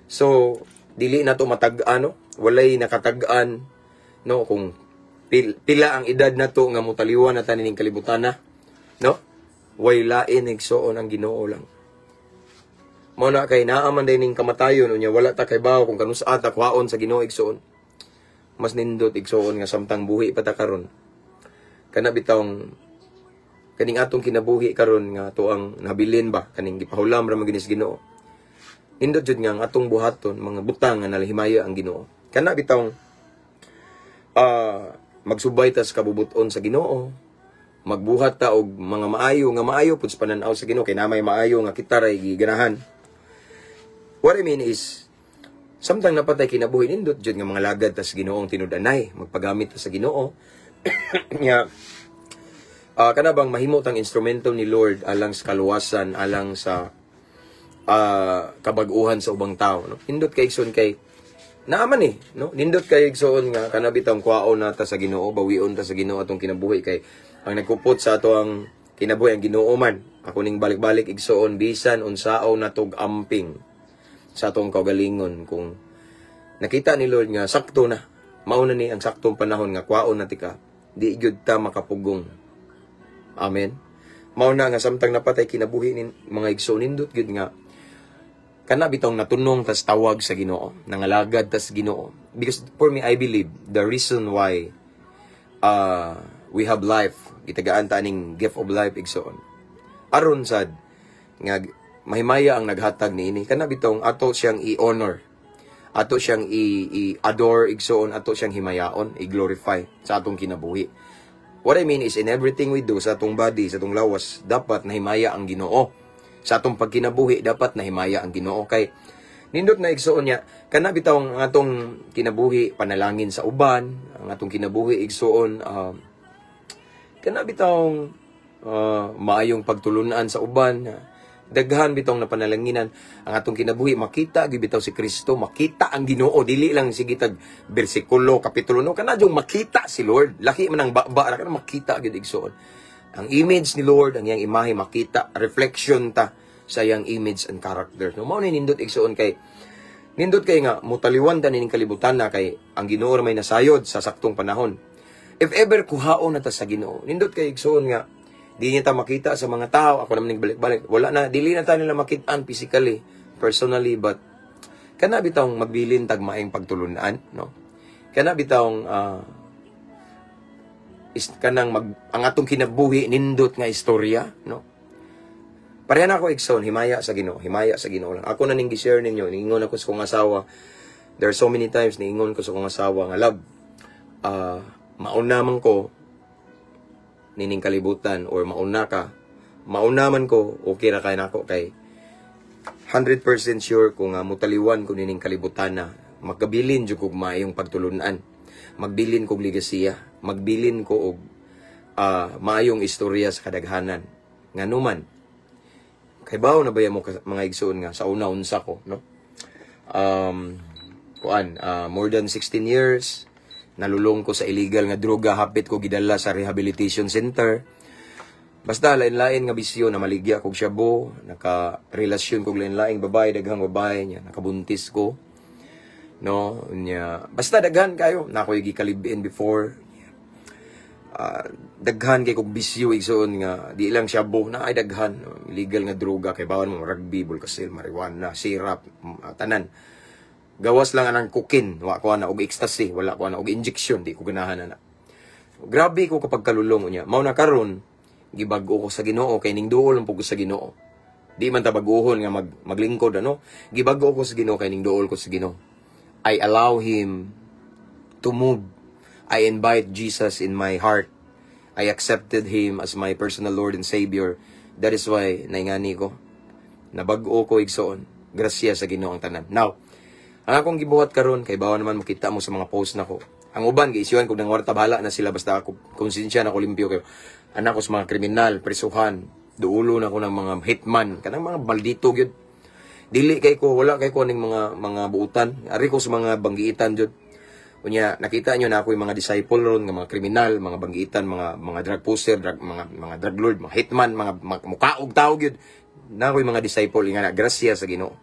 So, dili na to matag-an, no? Walay nakatag-an, no, kung pila ang edad na to nga mutaliwan na tanin kalibutan na, no? Way lain, igsoon, ang Ginoo lang. Mao na kay naa man ning kamatayon unya wala ta kay bawo kung kanus-a ta kuhaon sa Ginoo, igsoon. Mas nindot, igsoon, nga samtang buhi pa ta karon. Kana bitawng kaning atong kinabuhi karon nga ato ang nabilin ba, kaning gipahulam ra man gyud sa Ginoo. Nindot jud nga ang atong buhaton mga butang nga nalahimaya ang Ginoo. Kana bitawng magsubay ta sa kabubuton sa Ginoo, magbuhat ta og mga maayo nga maayo pud sa pananaw sa Ginoo kay na may maayo nga kita ray giganahan. What I mean is, samtang napatay kinabuhi, nindot jud nga mga lagad ta sa Ginoong tinud-anay, magpagamit ta sa Ginoo. Nya kana bang mahimo tang instrumento ni Lord alang sa kaluwasan, alang sa kabag-uhan sa ubang tao, no? Nindot kay, igsoon, kay naaman eh, no? Nindot kay, igsoon, nga kana bitawng kuwaon na ta sa Ginoo, bawion ta sa Ginoo atong kinabuhi kay ang nagkupot sa ato ang kinabuhi ang Ginoo man. Ako ning balik-balik, igsoon, bisan unsaon natog amping sa atong kaugalingon, kung nakita ni Lord nga sakto na, mao na ni ang saktong panahon nga kuwaon na tika, di gyud ta makapugong. Amen. Mao na nga samtang napatay kinabuhi nin mga igsoon, nindot gyud nga kana bitong natunong tas tawag sa Ginoo, nangalagad tas Ginoo. Because for me, I believe the reason why we have life, gitagaan ta aning gift of life, igsoon, aron sad nga mahimaya ang naghatag niini. Kana bitong ato siyang i-honor, ato siyang i-adore, igsoon, ato siyang himayaon, i-glorify sa atong kinabuhi. What I mean is, in everything we do sa atong body, sa atong lawas, dapat nahimaya ang Ginoo. Sa atong pagkinabuhi, dapat nahimaya ang Ginoo kay nindot na, igsoon niya kana bitaw ang atong kinabuhi, panalangin sa uban, ang atong kinabuhi, igsoon, kana bitawng maayong pagtulunan sa uban, daghan bitong napanalanginan ang atong kinabuhi, makita gyud bitaw si Kristo, makita ang Ginoo, dili lang sige tag bersikulo, kapitulo, no? Kana jung makita si Lord, laki man ang baba ra, kana makita gyud, igsoon, ang image ni Lord, ang iyang imahe makita, reflection ta sa iyang image and character, no? Mao ni nindot, igsoon, kay nindot kay nga mutaliwan ta ning kalibutan na kay ang Ginoo ra may nasayod sa saktong panahon if ever kuhaon na ta sa Ginoo. Nindot kay, igsoon, nga di niya ta makita sa mga tao. Ako naman balik-balik. Wala na, dili na ta nila makitaan physically, personally, but kana bitawng magbilin tag maayong pagtulunan, no? Kana bitawng is kanang mag ang atong kinabuhi nindot nga istorya, no? Pareha na ako, igsoon, himaya sa Ginoo, himaya sa Ginoo lang. Ako na ning gi-share ninyo, niingon ako sa kong asawa. There are so many times niingon ko sa kong asawa nga, "Love, mauna man ko nining kalibutan or mauna ka, mauna man ko, okay ra kay nako kay 100% sure ko nga mutaliwan ko nining kalibutan na magkabilin jud kog maayong pagtulunan, magbilin kog ligasiya, magbilin ko og maayong istorya sa kadaghanan." Nganuman kay bawo na baya mo mga igsoon nga sa una unsa ko, no? Kuan, more than 16 years nalulong ko sa illegal nga droga, hapit ko gidala sa rehabilitation center. Basta lain-lain nga bisyo na maligya kog shabu, naka relasyon kog lain-laing babae, daghang babae niya, nakabuntis ko. No, nya basta daghan kayo, na ako'y gikalibin before. Daghan kay kog bisyo, igsoon, nga di lang shabu na ay daghan illegal nga droga kay bawon mo rugby, bulkasil, marijuana, syrup, tanan. Gawas lang anang cocaine, wa ko ana, og ecstasy, wala ko ana, og injection, di ko ganahan ana. Grabe ko kapag kalulong niya. Mao na karon gibag-o ko sa Ginoo kay ning duol lang pud ko sa Ginoo. Di man ta baguhon nga maglingkod, ano. Gibag-o ko sa Ginoo kay ning duol ko sa Ginoo. I allow him to move. I invite Jesus in my heart. I accepted him as my personal Lord and Savior. That is why naingani ko. Nabag-o ko, igsoon. Grasya sa Ginoo ang tanan. Now, ang akong gibuhat karon, kay bawa naman makita mo sa mga post nako. Ang uban giisyuhan kog nang warta, bahala na sila, basta ako konsensya na ko limpyo kayo. Anak ko sa mga kriminal, presuhan, duulo na ko ng mga hitman, kanang mga baldito gyud. Dili kay ko, wala kay ko ning mga buutan. Ari ko sa mga banggiitan jud. Unya nakita nyo na ako yung mga disciple ron nga mga kriminal, mga banggiitan, mga drug pusher, drug, mga drug lord, mga hitman, mga mukaog tao gyud. Na ako yung mga disciple nga na grasya sa Ginoo.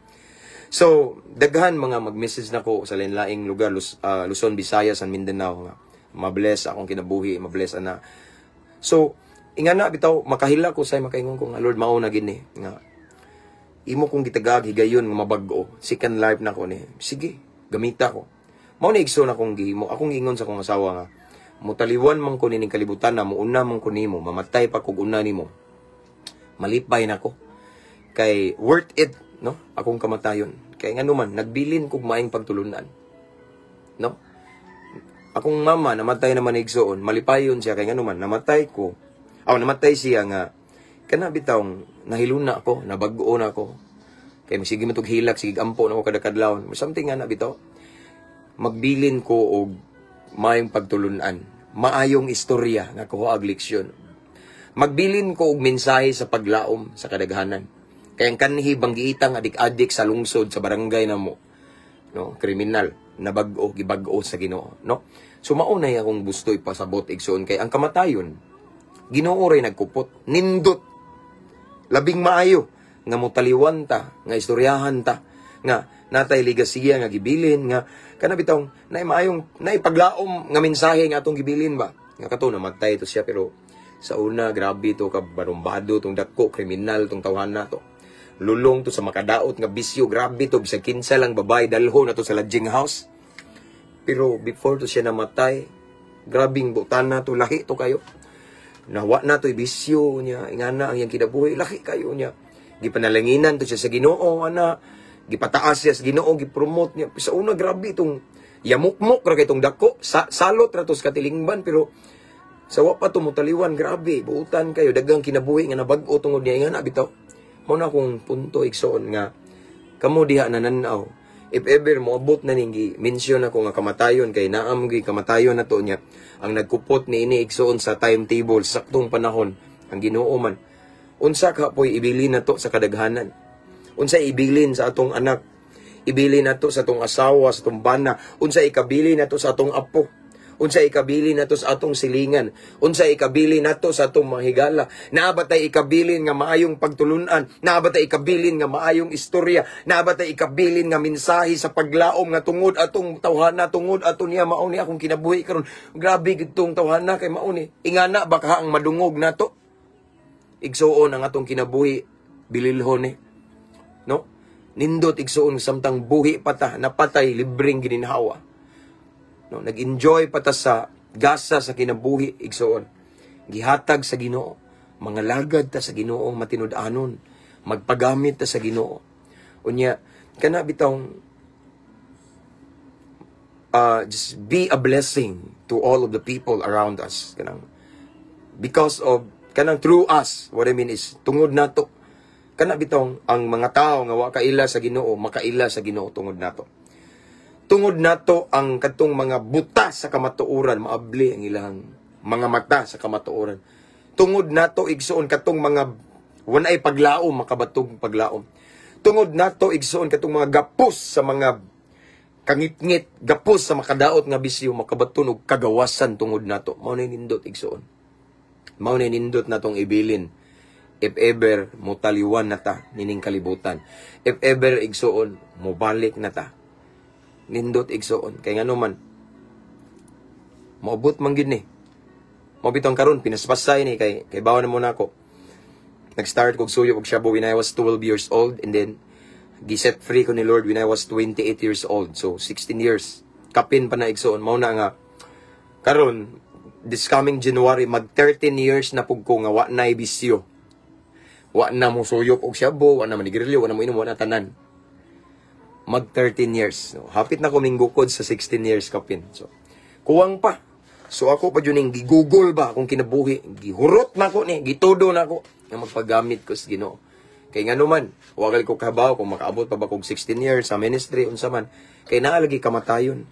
So, daghan mga mag-message nako sa lain-laing lugar, Luzon, Visayas, and Mindanao nga mabless akong kinabuhi, mabless ana. So, ingana bitaw makahila ko sa makaingon ko nga, "Lord, mao na gini nga imo kong gitagag higayon nga mabag-o. Second life na ko ni. Sige, gamita ko." Mao ni, igsoon, akong gihimo, akong ingon sa akong asawa nga mutaliwan man ko nining kalibutan na muuna man ko nimo, mamatay pa kog una nimo. Malipay na ko. Kay worth it, no? Akong kamatayon. Kay ngano man nagbilin kog maayong pagtulunan. No? Akong mama namatay naman, igsoon, malipayon siya kay ngano man namatay ko. Aw, namatay siya nga kana bitawng nahiluna ako, nabag-o na ako. Kay sige man tog hilak, sige ampo na ako kada kadlawon. Something nga na bitaw. Magbilin ko og maayong pagtulunan, maayong istorya nga kuha og leksyon. Magbilin ko og mensahe sa paglaom sa kadaghanan. Kay ang kanhi banggiitang adik-adik sa lungsod, sa barangay namo, no, kriminal, nabag-o, gibag-o sa Ginoo, no? So mao na akong gusto ipasabot, igsoon, kay ang kamatayon, Ginoo ray nagkupot, nindot. Labing maayo nga motaliwan ta, nga istoryahan ta, nga natay ligasiya nga gibilin nga kana bitong nay maayong nay paglaom nga mensahe nga atong gibilin ba, nga kato namatay to siya pero sa una grabe to ka barumbado tong dako, kriminal tong tawhana to, lulong to sa makadaot nga bisyo, grabe to, bisag kinsa lang babae dalho na to sa lodging house, pero before to siya namatay, grabing butana to, lahi to kayo, nawa na to bisyo niya, ingana ang iyang kinabuhi, lahi kayo niya, gipanalanginan to siya sa Ginoo ana, gipataas siya sa Ginoo, gipromote niya. Sa una grabe itong yamukmok ra kay itong dako sa, salot ra to sa katilingban, pero sa wa pa to mutaliwan, grabe buutan kayo, daghang kinabuhi nga nabag-o tungod niya. Ingana bitaw, mao na akong punto, igsoon, nga kamo diha nananaw, if ever moabot na ning mention ako nga kamatayon, kay naam gyud kamatayon na to niya, ang nagkupot ni ini, igsoon, sa timetable, saktong panahon ang Ginoo man. Unsa ka poy ibilin na to sa kadaghanan? Unsa ibilin sa atong anak, ibilin nato sa atong asawa, sa atong bana? Unsa ikabili nato sa atong apo? Unsa ikabili nato sa atong silingan? Unsa ikabili nato sa atong mga higala? Naa ba tay ikabilin nga maayong pagtulunan? Naa ba tay ikabilin nga maayong istorya? Naa ba tay ikabilin nga mensahe sa paglaom nga tungod atong tawhana, tungod ato niya, mao ni akong kinabuhi karon? Grabe gid tong tawhana kay mao ni. Ingana ba ka ang madungog nato? Igsuon, ang atong kinabuhi bililhon ni. No? Nindot, igsuon, samtang buhi pa ta, napatay libreng gininhawa. No, nag-enjoy pa ta sa gasa sa kinabuhi, igsuon. Gihatag sa Ginoo. Mga lagad ta sa Ginoo matinud-anon. Magpagamit ta sa Ginoo. Unya kana bitawng just be a blessing to all of the people around us, kanang because of kanang through us. What I mean is tungod nato, kana bitong ang mga tao nga wa kaila sa Ginoo makaila sa Ginoo tungod nato. Tungod nato, ang katong mga buta sa kamatuoran maabli ang ilang mga mata sa kamatuoran. Tungod nato, igsoon, katong mga wanay paglaom makabatog paglaom. Tungod nato, igsoon, katong mga gapos sa mga kangitngit, gapos sa makadaot nga bisyo makabaton og kagawasan tungod nato. Mao na nindot, igsoon. Mao na nindot natong ibilin if ever mutaliwan na ta nining kalibutan. If ever, igsoon, mobalik na ta. Nindot, igsoon, kay ngano man moabot man gid ni. Mao bitong karon pinaspasay ni kay bawa na mo nako. Nag-start kog suyo og shabu when I was 12 years old and then gi-set free ko ni Lord when I was 28 years old. So 16 years. Kapin pa na, igsoon. Mao na nga karon, this coming January, mag 13 years na pug ko nga wa nay bisyo. Wa na mo suyop og shabu, wa na manigarilyo, wa na mo inom, wa na tanan. Mag 13 years. No? Hapit na ko minggukod sa 16 years kapin. So, kuwang pa. So ako pa jud ning gigugol ba akong kinabuhi, gihurot na ko ni, gitudo na ko nga magpagamit ko sa Ginoo. Kay ngano man, wa gali ko kabaw kung makaabot pa ba kog 16 years sa ministry, unsa man. Kay naa lagi kamatayon.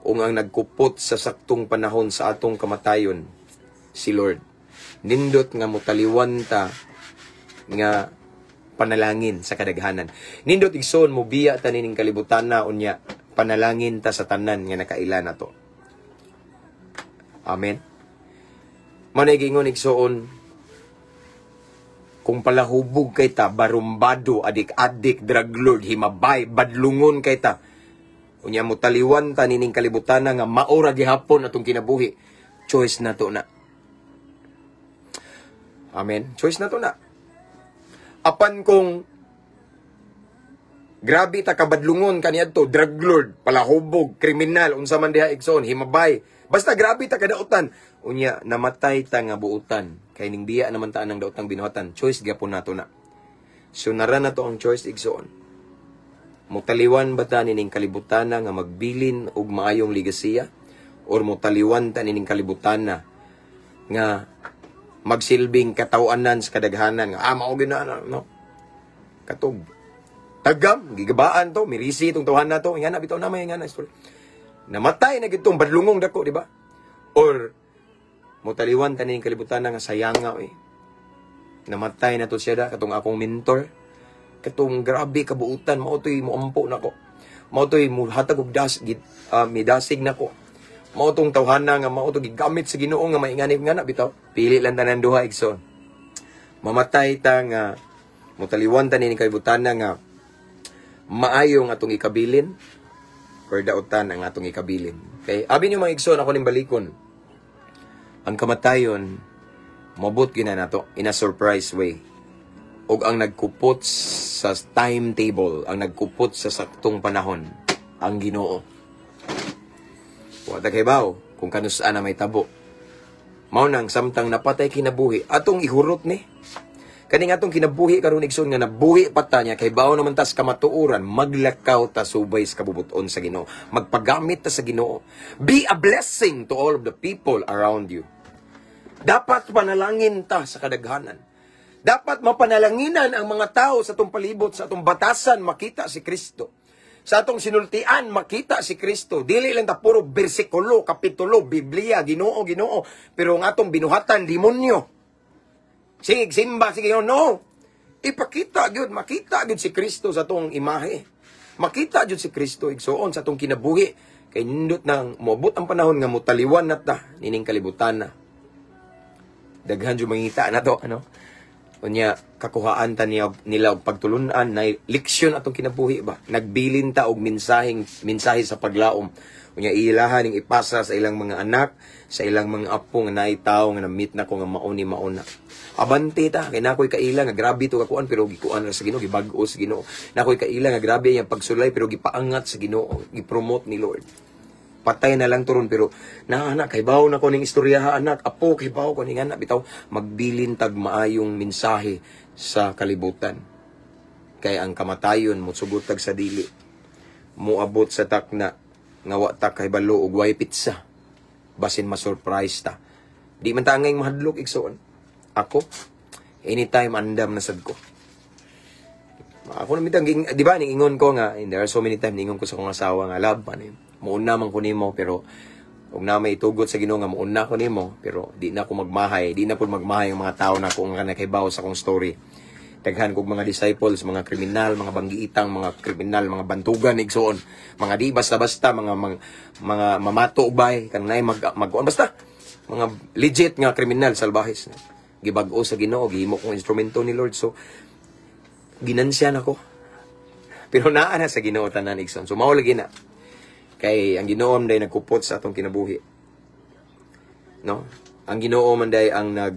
Kung ang nagkupot sa saktong panahon sa atong kamatayon, si Lord. Nindot nga mutaliwan ta nga panalangin sa kadaghanan. Nindot, igsoon, mo biya ta nining kalibutan na, unya panalangin ta sa tanan nga nakaila nato. Amen. Manay giingon, igsoon, kung palahubog kay ta, barumbado, adik-adik, drug lord, himabay, badlungon kay ta. Unya mo taliwan ta nining kalibutan nga maura gihapon atong kinabuhi. Choice na to na. Amen. Choice na to na. Apan kung grabe ta kabadlungon kaniadto, drug lord, palahubog, kriminal, unsa man diha, igsoon, himabay. Basta grabe ta kadautan. Unya namatay ta nga buutan. Kay ning biya naman ta ang daotang binuhatan. Choice gyapon nato na. So nara na to ang choice, igsoon. Mutaliwan ba ta nining kalibutan nga magbilin og maayong ligasiya or mutaliwan ta nining kalibutan nga magsilbing katawanan sa kadaghanan nga mao gyud na, no? Katog tagam gigabaan to, mirisi itong tawhan na to, ingana bitaw na, may ingana story, namatay na gid tong badlungong dako, di ba? Or mutaliwan ta nining kalibutan nga sayanga eh, namatay na to siya da, katong akong mentor, katong grabe kabuutan, mao to'y muampo nako, mao to'y muhatag og das gid, midasig nako, mao tong tawhana nga mao to gigamit sa Ginoo nga maingani nga na bitaw. Pili lang tanan duha, igsoon. Mamatay ta nga mutaliwan ta nining kalibutan nga maayo ang atong ikabilin or dautan ang atong ikabilin. Okay, abi niyo, mga igsoon, ako ning balikon. Ang kamatayon mabot gina nato in a surprise way. Ug ang nagkupot sa timetable, ang nagkupot sa saktong panahon, ang Ginoo. Wa ta kahibaw kung kanus-a na may tabo. Mao nang samtang napatay kinabuhi, atong ihurot ni. Kaning atong kinabuhi karon, igsoon, nga nabuhi pa ta niya, kay bawo naman tas kamatuoran, maglakaw ta subay sa kabubuton sa Ginoo. Magpagamit ta sa Ginoo. Be a blessing to all of the people around you. Dapat panalangin ta sa kadaghanan. Dapat mapanalanginan ang mga tao sa atong palibot, sa atong batasan, makita si Kristo. Sa atong sinultian, makita si Kristo. Dili lang ta puro bersikulo, kapitulo, Biblia, Ginoo, Ginoo. Pero ang atong binuhatan, demonyo. Sige, simba, sige, no. Ipakita gyud, makita gyud si Kristo sa atong imahe. Makita gyud si Kristo, igsoon, sa atong kinabuhi. Kay nindot nang moabot ang panahon nga mutaliwan na ta nining kalibutan na. Daghan jud mangita na to, ano? Unya kakuhaan ta niya nila og pagtulunan na leksyon atong kinabuhi ba. Nagbilin ta og mensaheng mensahe sa paglaom. Unya ilahan ning ipasa sa ilang mga anak, sa ilang mga apo nga naay tawo nga na-meet na ko nga mao ni mauna. Abante ta kay nakoy kaila nga grabe to kakuan pero gikuan ra sa Ginoo, gibag-o sa Ginoo. Nakoy kaila nga grabe iyang pagsulay pero gipaangat sa Ginoo, gipromote ni Lord. Patay na lang turon pero na anak, kay bawo na ko ning istorya ha, anak, apo, kay bawo ko ning anak bitaw. Magbilin tag maayong mensahe sa kalibutan kay ang kamatayon mosugot tag sa dili, moabot sa takna nga wa ta kahibalo og way petsa, basin ma-surprise ta. Di man ta angay mahadlok, igsoon. Ako anytime andam na sad ko. Ako na mitang, di ba, ning ingon ko nga, and there are so many times ningon ko sa akong asawa nga, "Love, ano yun, muuna man ko nimo," pero ug na may tugot sa Ginoo nga muuna ko nimo, pero di na ako magmahay, di na pud magmahay ang mga tao na ko nga nakahibaw sa akong story. Daghan kog mga disciples, mga kriminal, mga banggiitang, mga kriminal, mga bantugan, igsoon, mga di basta-basta, mga mamato bay, kanang naay mag, mag basta, mga legit nga kriminal, salbahis. Gibag-o sa Ginoo, gihimo kong instrumento ni Lord. So, ginansya nako. Pero naa na sa Ginoo tanan, igsoon. So mao lagi na. Kay ang Ginoo man day nagkupot sa atong kinabuhi. No? Ang Ginoo man day ang nag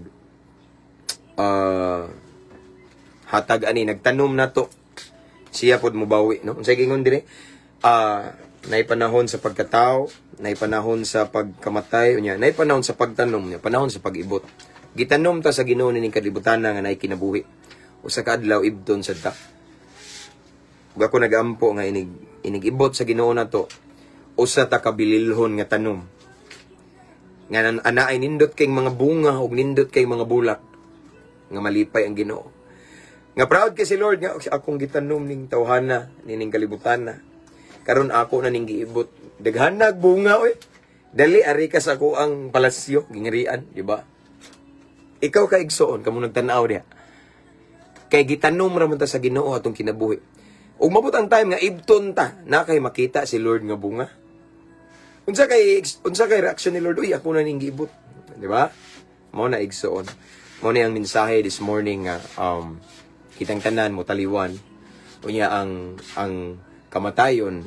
hatag ani, nagtanom nato. Siya pod mobawi, no? Unsay gingon dire? Nay panahon sa pagkatao, nay panahon sa pagkamatay, unya nay panahon sa pagtanom, unya panahon sa pag-ibot. Gitanom ta sa Ginoo nining kalibutan nga nay kinabuhi. Usa ka adlaw ibton sad ta. Ug ako nagampo nga inig inigibot sa Ginoo nato usa ta ka bililhon nga tanom. Nga anaay nindot kay mga bunga ug nindot kay mga bulak nga malipay ang Ginoo. Nga proud kay si Lord nga akong gitanom ning tawhana nining kalibutan na. Karon ako na ning giibot. Daghan nag bunga oy. Dali ari ka sa ako ang palasyo gingarian, di ba? Ikaw ka igsoon kamo nagtan-aw diha. Kay gitanom ra man ta sa Ginoo atong kinabuhi. Ug mabot ang time nga ibton ta na kay makita si Lord nga bunga. Unsa kay reaction ni Lord? Uy, ako na ning giibot. Di ba? Mao na, igsoon. Mao ni ang mensahe this morning nga kitang tanan mo taliwan. Unya ang kamatayon,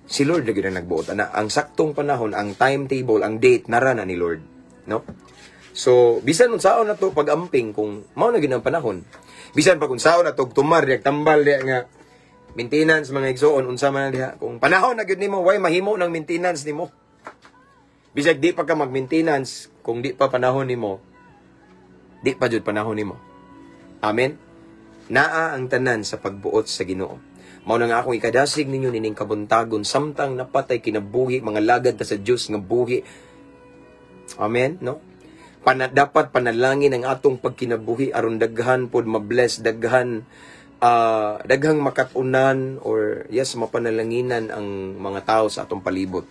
si Lord lagi na nagbuot ana ang saktong panahon, ang timetable, ang date nara na ni Lord, no? So bisan unsaon na to pag-amping, kung mao na gyud ang panahon, bisan pag unsaon na to tumar diya, tambal diya nga maintenance, mga igsoon, unsa man na diha, kung panahon na gyud nimo, way mahimo ng maintenance nimo. Bisag di pa ka mag-maintenance, kung di pa panahon nimo, di pa jud panahon nimo. Amen. Naa ang tanan sa pagbuot sa Ginoo. Mao na nga akong ikadasig ninyo nining kabuntagon samtang napatay kinabuhi, mga lagad ta sa Dios nga buhi. Amen, no? Dapat panalangin ang atong pagkinabuhi aron daghan pod mabless, daghang makatunan or yes, mapanalanginan ang mga tao sa atong palibot.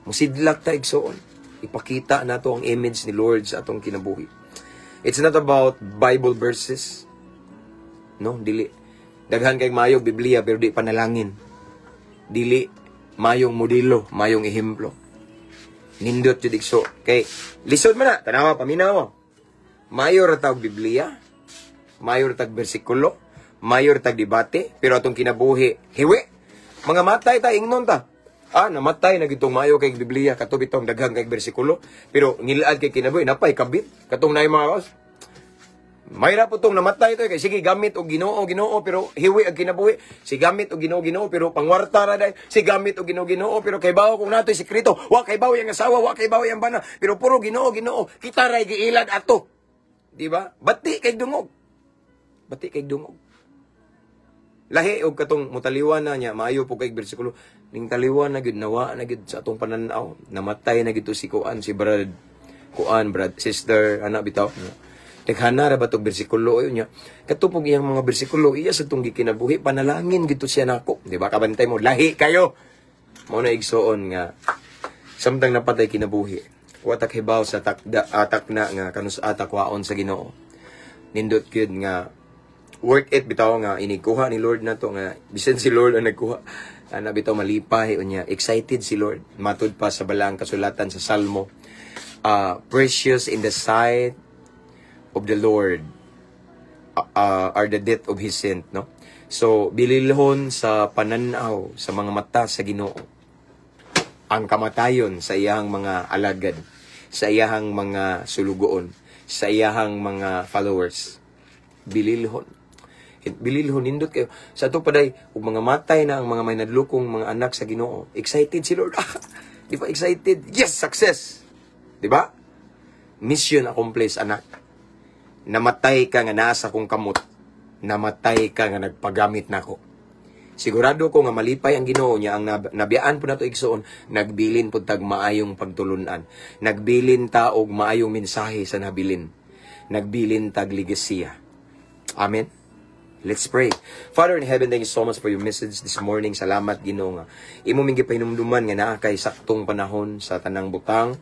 Musidlak ta, igsoon. Ipakita nato ang image ni Lord sa atong kinabuhi. It's not about Bible verses. No, dili. Daghan kay mayo Biblia pero di panalangin. Dili mayong modelo, mayong ehemplo. Nindot jud, igso. Kay lisod man na, tanawa, paminaw mo. Mayo ra tag Biblia, mayo ra tag bersikulo, mayo ra tag debate, pero atong kinabuhi, hiwi. Mga matay ta, ingnon ta. Ah, namatay na gitong mayo kay Biblia, kato bitong daghang kay bersikulo, pero ngilad kay kinabuhi, napay kabit, katong naay mga kaos. Mayra po tong namatay to kay sige gamit og Ginoo Ginoo pero hiwi ang kinabuhi. Si gamit og Ginoo Ginoo pero pangwarta ra day. Si gamit og Ginoo Ginoo pero kay bawo kung natoy sekreto, wa kay bawo yang asawa, wa kay bawo yang bana, pero puro Ginoo Ginoo. Kita ray giilad ato. Di ba? Bati kay dungog. Bati kay dungog. Lahi og katong mutaliwan na niya, maayo po kay bersikulo. Ning taliwan na gyud, nawa na gyud sa atong pananaw. Namatay na gyud to si kuan, si brad kuan, brad, sister, ana bitaw. Daghana ra ba tong bersikulo yun niya? Katupog iyang mga bersikulo, iya sa tong gikinabuhi, panalangin gito siya nako. Di ba? Kabantay mo, lahi kayo. Mao na, igsoon, nga samtang napatay kinabuhi, wa ta kahibaw sa takda atak na nga kanus atak waon sa Ginoo. Nindot gyud nga worth it bitaw nga inigkuha ni Lord nato, nga bisan si Lord ang nagkuha ana bitaw, malipay unya excited si Lord. Matud pa sa balaang kasulatan sa Salmo, precious in the sight of the Lord are the death of his saint, no? So bililhon sa pananaw sa mga mata sa Ginoo ang kamatayon sa iyang mga alagad, sa iyang mga sulugoon, sa iyang mga followers. Bililhon, bililhon, nindot kayo sa ato paday ug mga matay na ang mga may nadlukong mga anak sa Ginoo, excited si Lord. Di ba excited? Yes, success, di ba? Mission accomplished, anak. Namatay ka nga nasa kong kamot, namatay ka nga nagpagamit nako. Sigurado ko nga malipay ang Ginoo niya ang nabiyaan po nato, igsoon, nagbilin pud tag maayong pagtulunan. Nagbilin ta og maayong mensahe sa nabilin. Nagbilin tag ligasiya. Amen. Let's pray. Father in heaven, thank you so much for your message this morning. Salamat, Ginoo, nga imo ming gipahinumduman nga naa kay saktong panahon sa tanang butang.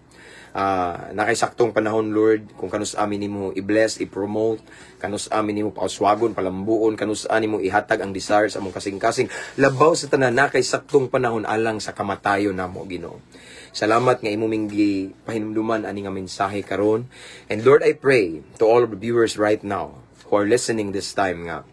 Naa kay saktong panahon, Lord, kung kanus amin nimo i-bless, i-promote, kanus amin nimo pauswagon, palambuon, kanus nimo ihatag ang desire sa among kasing-kasing. Labaw sa tanan, naa kay saktong panahon alang sa kamatayon namo, Ginoo. Salamat nga imo ming gipahinumduman ani nga mensahe karon. And Lord, I pray to all of the viewers right now who are listening this time nga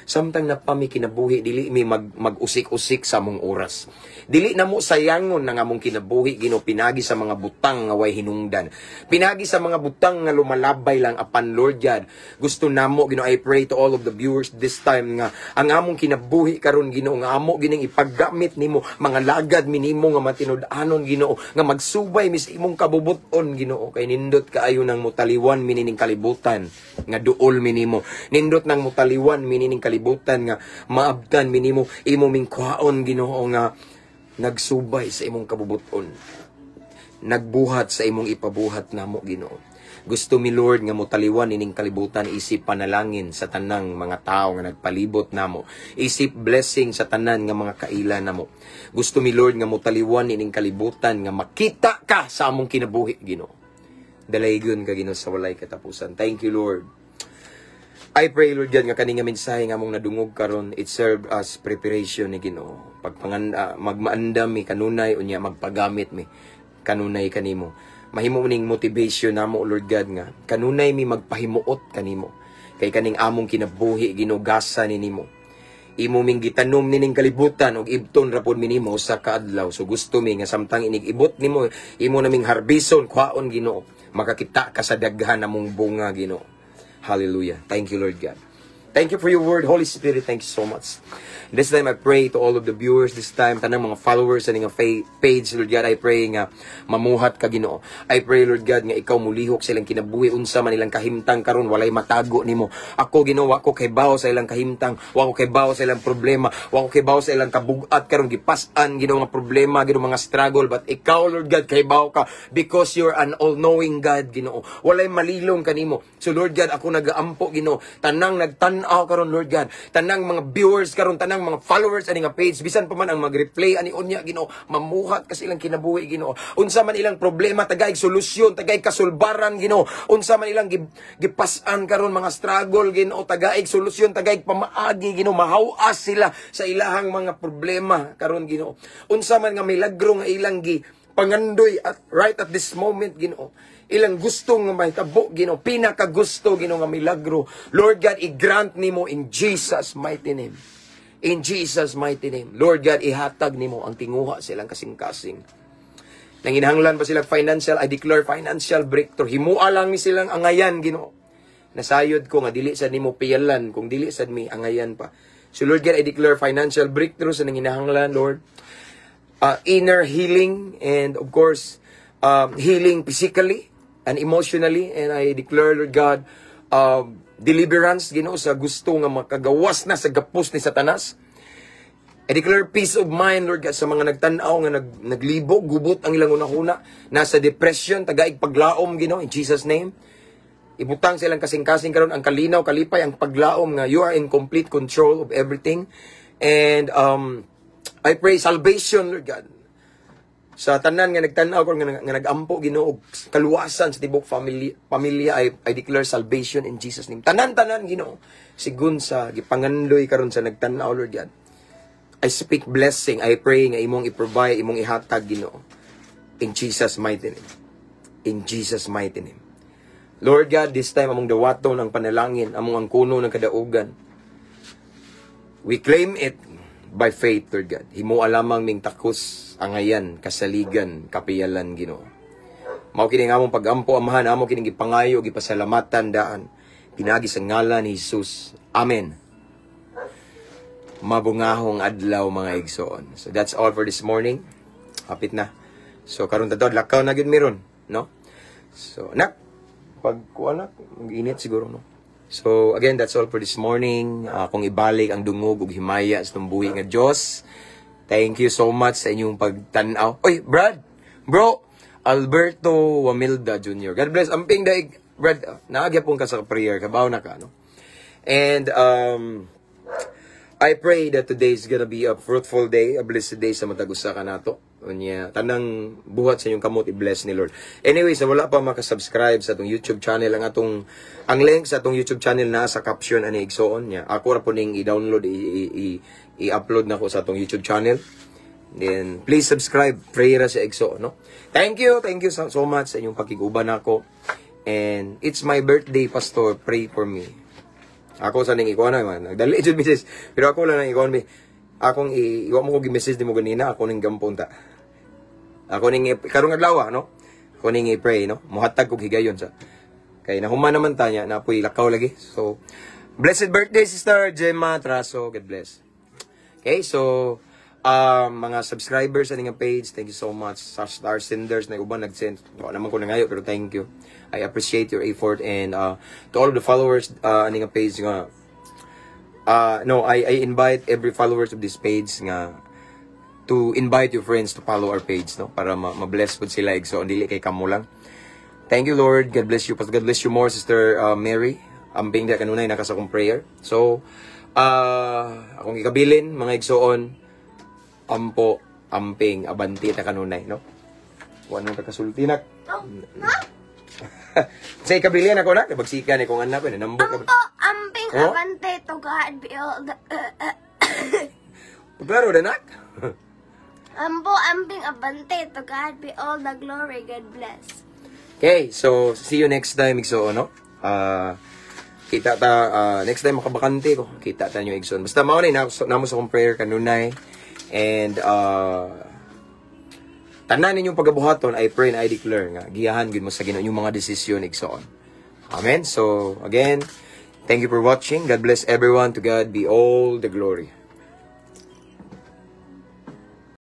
Samtang naa pa mi kinabuhi, dili mi mag-usik-usik sa among oras. Dili namo sayangon ng among kinabuhi, Ginoo, pinagi sa mga butang nga way hinungdan. Pinagi sa mga butang nga lumalabay lang. Apan, Lord God, gusto namo, Ginoo, I pray to all of the viewers this time nga ang among kinabuhi karon, Ginoo, nga amo gining ipaggamit nimo, mga lagad minimo nga matinud-anon, Ginoo, nga magsubay mi sa imong kabubuton, Ginoo, kay nindot kaayo nang mutaliwan mi nining kalibutan nga duol minimo. Nindot nang mutaliwan mi nining kalibutan nga maabtan minimo. Imo ming kuhaon, Ginoo, nga nagsubay sa imong kabubuton, nagbuhat sa imong ipabuhat namo, Ginoo. Gusto mi, Lord, nga motaliwan ining kalibutan isip panalangin sa tanang mga tao nga nagpalibot namo, isip blessing sa tanan nga mga kaila namo. Gusto mi, Lord, nga motaliwan ining kalibutan nga makita ka sa among kinabuhi, Ginoo. Dalaygon ka, Ginoo, sa walay katapusan. Thank you, Lord. I pray, Lord God, nga kani nga mensahe nga among nadungog karon, it serve as preparation ni Ginoo. Pagpangan magmaandam mi kanunay, unya magpagamit mi kanunay kanimo. Mahimo ning motivation namo, Lord God, nga kanunay mi magpahimuot kanimo. Kay kaning among kinabuhi, ginugasa ni nimo. Imo ming gitanom nining kalibutan ug ibton ra pod minimo sa kaadlaw. So gusto mi nga samtang inig-ibot nimo, imo naming harbison, kuhaon, Ginoo. Makakita ka sa daghan namong bunga, Ginoo. Hallelujah. Thank you, Lord God. Thank you for your word, Holy Spirit. Thank you so much. This time, I pray to all of the viewers. This time, tanang mga followers sa nga page, Lord God, I pray nga mamuhat ka, Ginoo. I pray, Lord God, nga ikaw mulihok sa ilang kinabuhi, unsa man ilang kahimtang karon, walay matago nimo. Ako, Ginoo, wa ko kaybaw sa ilang kahimtang, wa ko kaybaw sa ilang problema, wa ko kaybaw sa ilang kabugat karon gipas-an, Ginoo, nga problema, Ginoo, mga struggle, but ikaw, Lord God, kaybaw ka because you're an all-knowing God, Ginoo. Walay malilong kanimo. So, Lord God, ako nagaampo, Ginoo, tanang nagtan-aw karon, Lord God, tanang mga viewers karon, tanang mga followers ani nga page, bisan pa man ang mag-replay ani unya, Ginoo, mamuhat kasi ilang kinabuhi, Ginoo. Unsa man ilang problema, tagaig solusyon, tagaig kasulbaran, Ginoo. Unsa man ilang gipas-an karon mga struggle, Ginoo, tagaig solusyon, tagaig pamaagi, Ginoo, mahawas sila sa ilahang mga problema karon, Ginoo. Unsa man nga milagro nga ilang gi pangandoy at right at this moment, Ginoo, ilang gusto nga mahitabo, Ginoo, pinakagusto, Ginoo, nga milagro, Lord God, i-grant nimo in Jesus' mighty name. In Jesus' mighty name. Lord God, ihatag nimo ang tinguha sa ilang kasing-kasing. Nanginahanglan pa sila financial, I declare financial breakthrough. Himua lang ni silang angayan, Ginoo. Nasayod ko nga dili sad nimo piyalan kung dili sad mi angayan pa. So, Lord God, I declare financial breakthrough sa nanginahanglan, Lord. Inner healing and, of course, healing physically and emotionally, and I declare, Lord God, deliverance, Ginoo, sa gusto nga makagawas na sa gapos ni Satanas. I declare peace of mind, Lord God, sa mga nagtan-aw nga naglibog, gubot ang ilang hunahuna, nasa depression, tagaig paglaom, Ginoo, in Jesus' name. Ibutang sa ilang kasing-kasing karon ang kalinaw, kalipay, ang paglaom nga you are in complete control of everything. And I pray salvation, Lord God. Sa tanan nga nagtan-aw karon nga nag-ampo, Ginoo, og kaluwasan sa tibok family pamilya, I declare salvation in Jesus' name. Tanan-tanan, Ginoo, sigun sa gipangandoy karon sa nagtan-aw, Lord God. I speak blessing. I pray nga imong i-provide, imong ihatag, Ginoo. In Jesus' mighty name. In Jesus' mighty name. Lord God, this time among dawaton ang panalangin, among ang kuno ng kadaugan. We claim it by faith, Lord God. Himoa lamang ning takos, angayan, kasaligan, kapiyalan, Ginoo. Mao kini ang among pagampo, Amahan, amo kining gipangayo, gipasalamatan daan. Pinaagi sa ngalan ni Jesus. Amen. Mabungahong adlaw, mga igsoon. So that's all for this morning. Hapit na. So karon tadto lakaw na gyud meron, no? So nak pag kuan nak, mag-init siguro, no. So again, that's all for this morning. Akong ibalik ang dungog ug himaya sa buhi nga Dios. Thank you so much sa inyong pagtan-aw. Oy, Brad. Bro, Alberto Wamilda Jr. God bless. Amping daig, Brad. Naa gyapon ka sa prayer. Kabaw na ka, no? And I pray that today is gonna be a fruitful day, a blessed day sa matag usa ka nato. Unya, tanang buhat sa inyong kamot i-bless ni Lord. Anyway, sa wala pa makasubscribe sa atong YouTube channel, ang link sa atong YouTube channel na sa caption ani, igsoon niya. Ako ra po ning i-download, i-upload na ko sa atong YouTube channel. Then please subscribe, pray ra sa igsoon, no? Thank you so, so much sa inyong pakiguban nako. And it's my birthday, Pastor, pray for me. Ako sa ning ikuan na man. Nagdali jud, misis. Pero ako lang nang ikuan mi. Akong i iwa mo ko gi-message nimo ganina, ako ning gampon ta. Ako ning karong adlaw, no? Ako ning i-pray, no? Muhatag kog higayon sa. Kay nahuman naman ta niya, napoy lakaw lagi. So, blessed birthday, Sister Gemma Traso. God bless. Okay, so mga subscribers sa nga page, thank you so much. Sa star senders na uban nag-send. Wala naman ko nangayo, pero thank you. I appreciate your effort and to all of the followers ani nga page nga no, I invite every followers of this page nga to invite your friends to follow our page, no, para ma-bless pud sila, so dili kay kamo lang. Thank you, Lord. God bless you. God bless you more, Sister Mary. Amping da kanunay naka sa akong prayer. So, akong ikabilin, mga igsoon, ampo, amping, abanti ta kanunay, no? Wa nang kasulti, nak. Oh, ha? Sa ikabilin ako na, bagsikan ni kong anak ko, nanambok ka. Ampo, amping, Oh? abante, to God be all the Klaro na, nak. Ampo, amping, abante, to God be all the glory. God bless. Okay, so see you next time, igsoon, no? Kita ta next time makabakante ko. Kita ta nyo, igsoon. Basta mao na namo sa akong prayer kanunay and tanan ninyong pagabuhaton, I pray and I declare nga giyahan gud mo sa Ginoo inyong mga desisyon, igsoon. Amen. So again, thank you for watching. God bless everyone. To God be all the glory.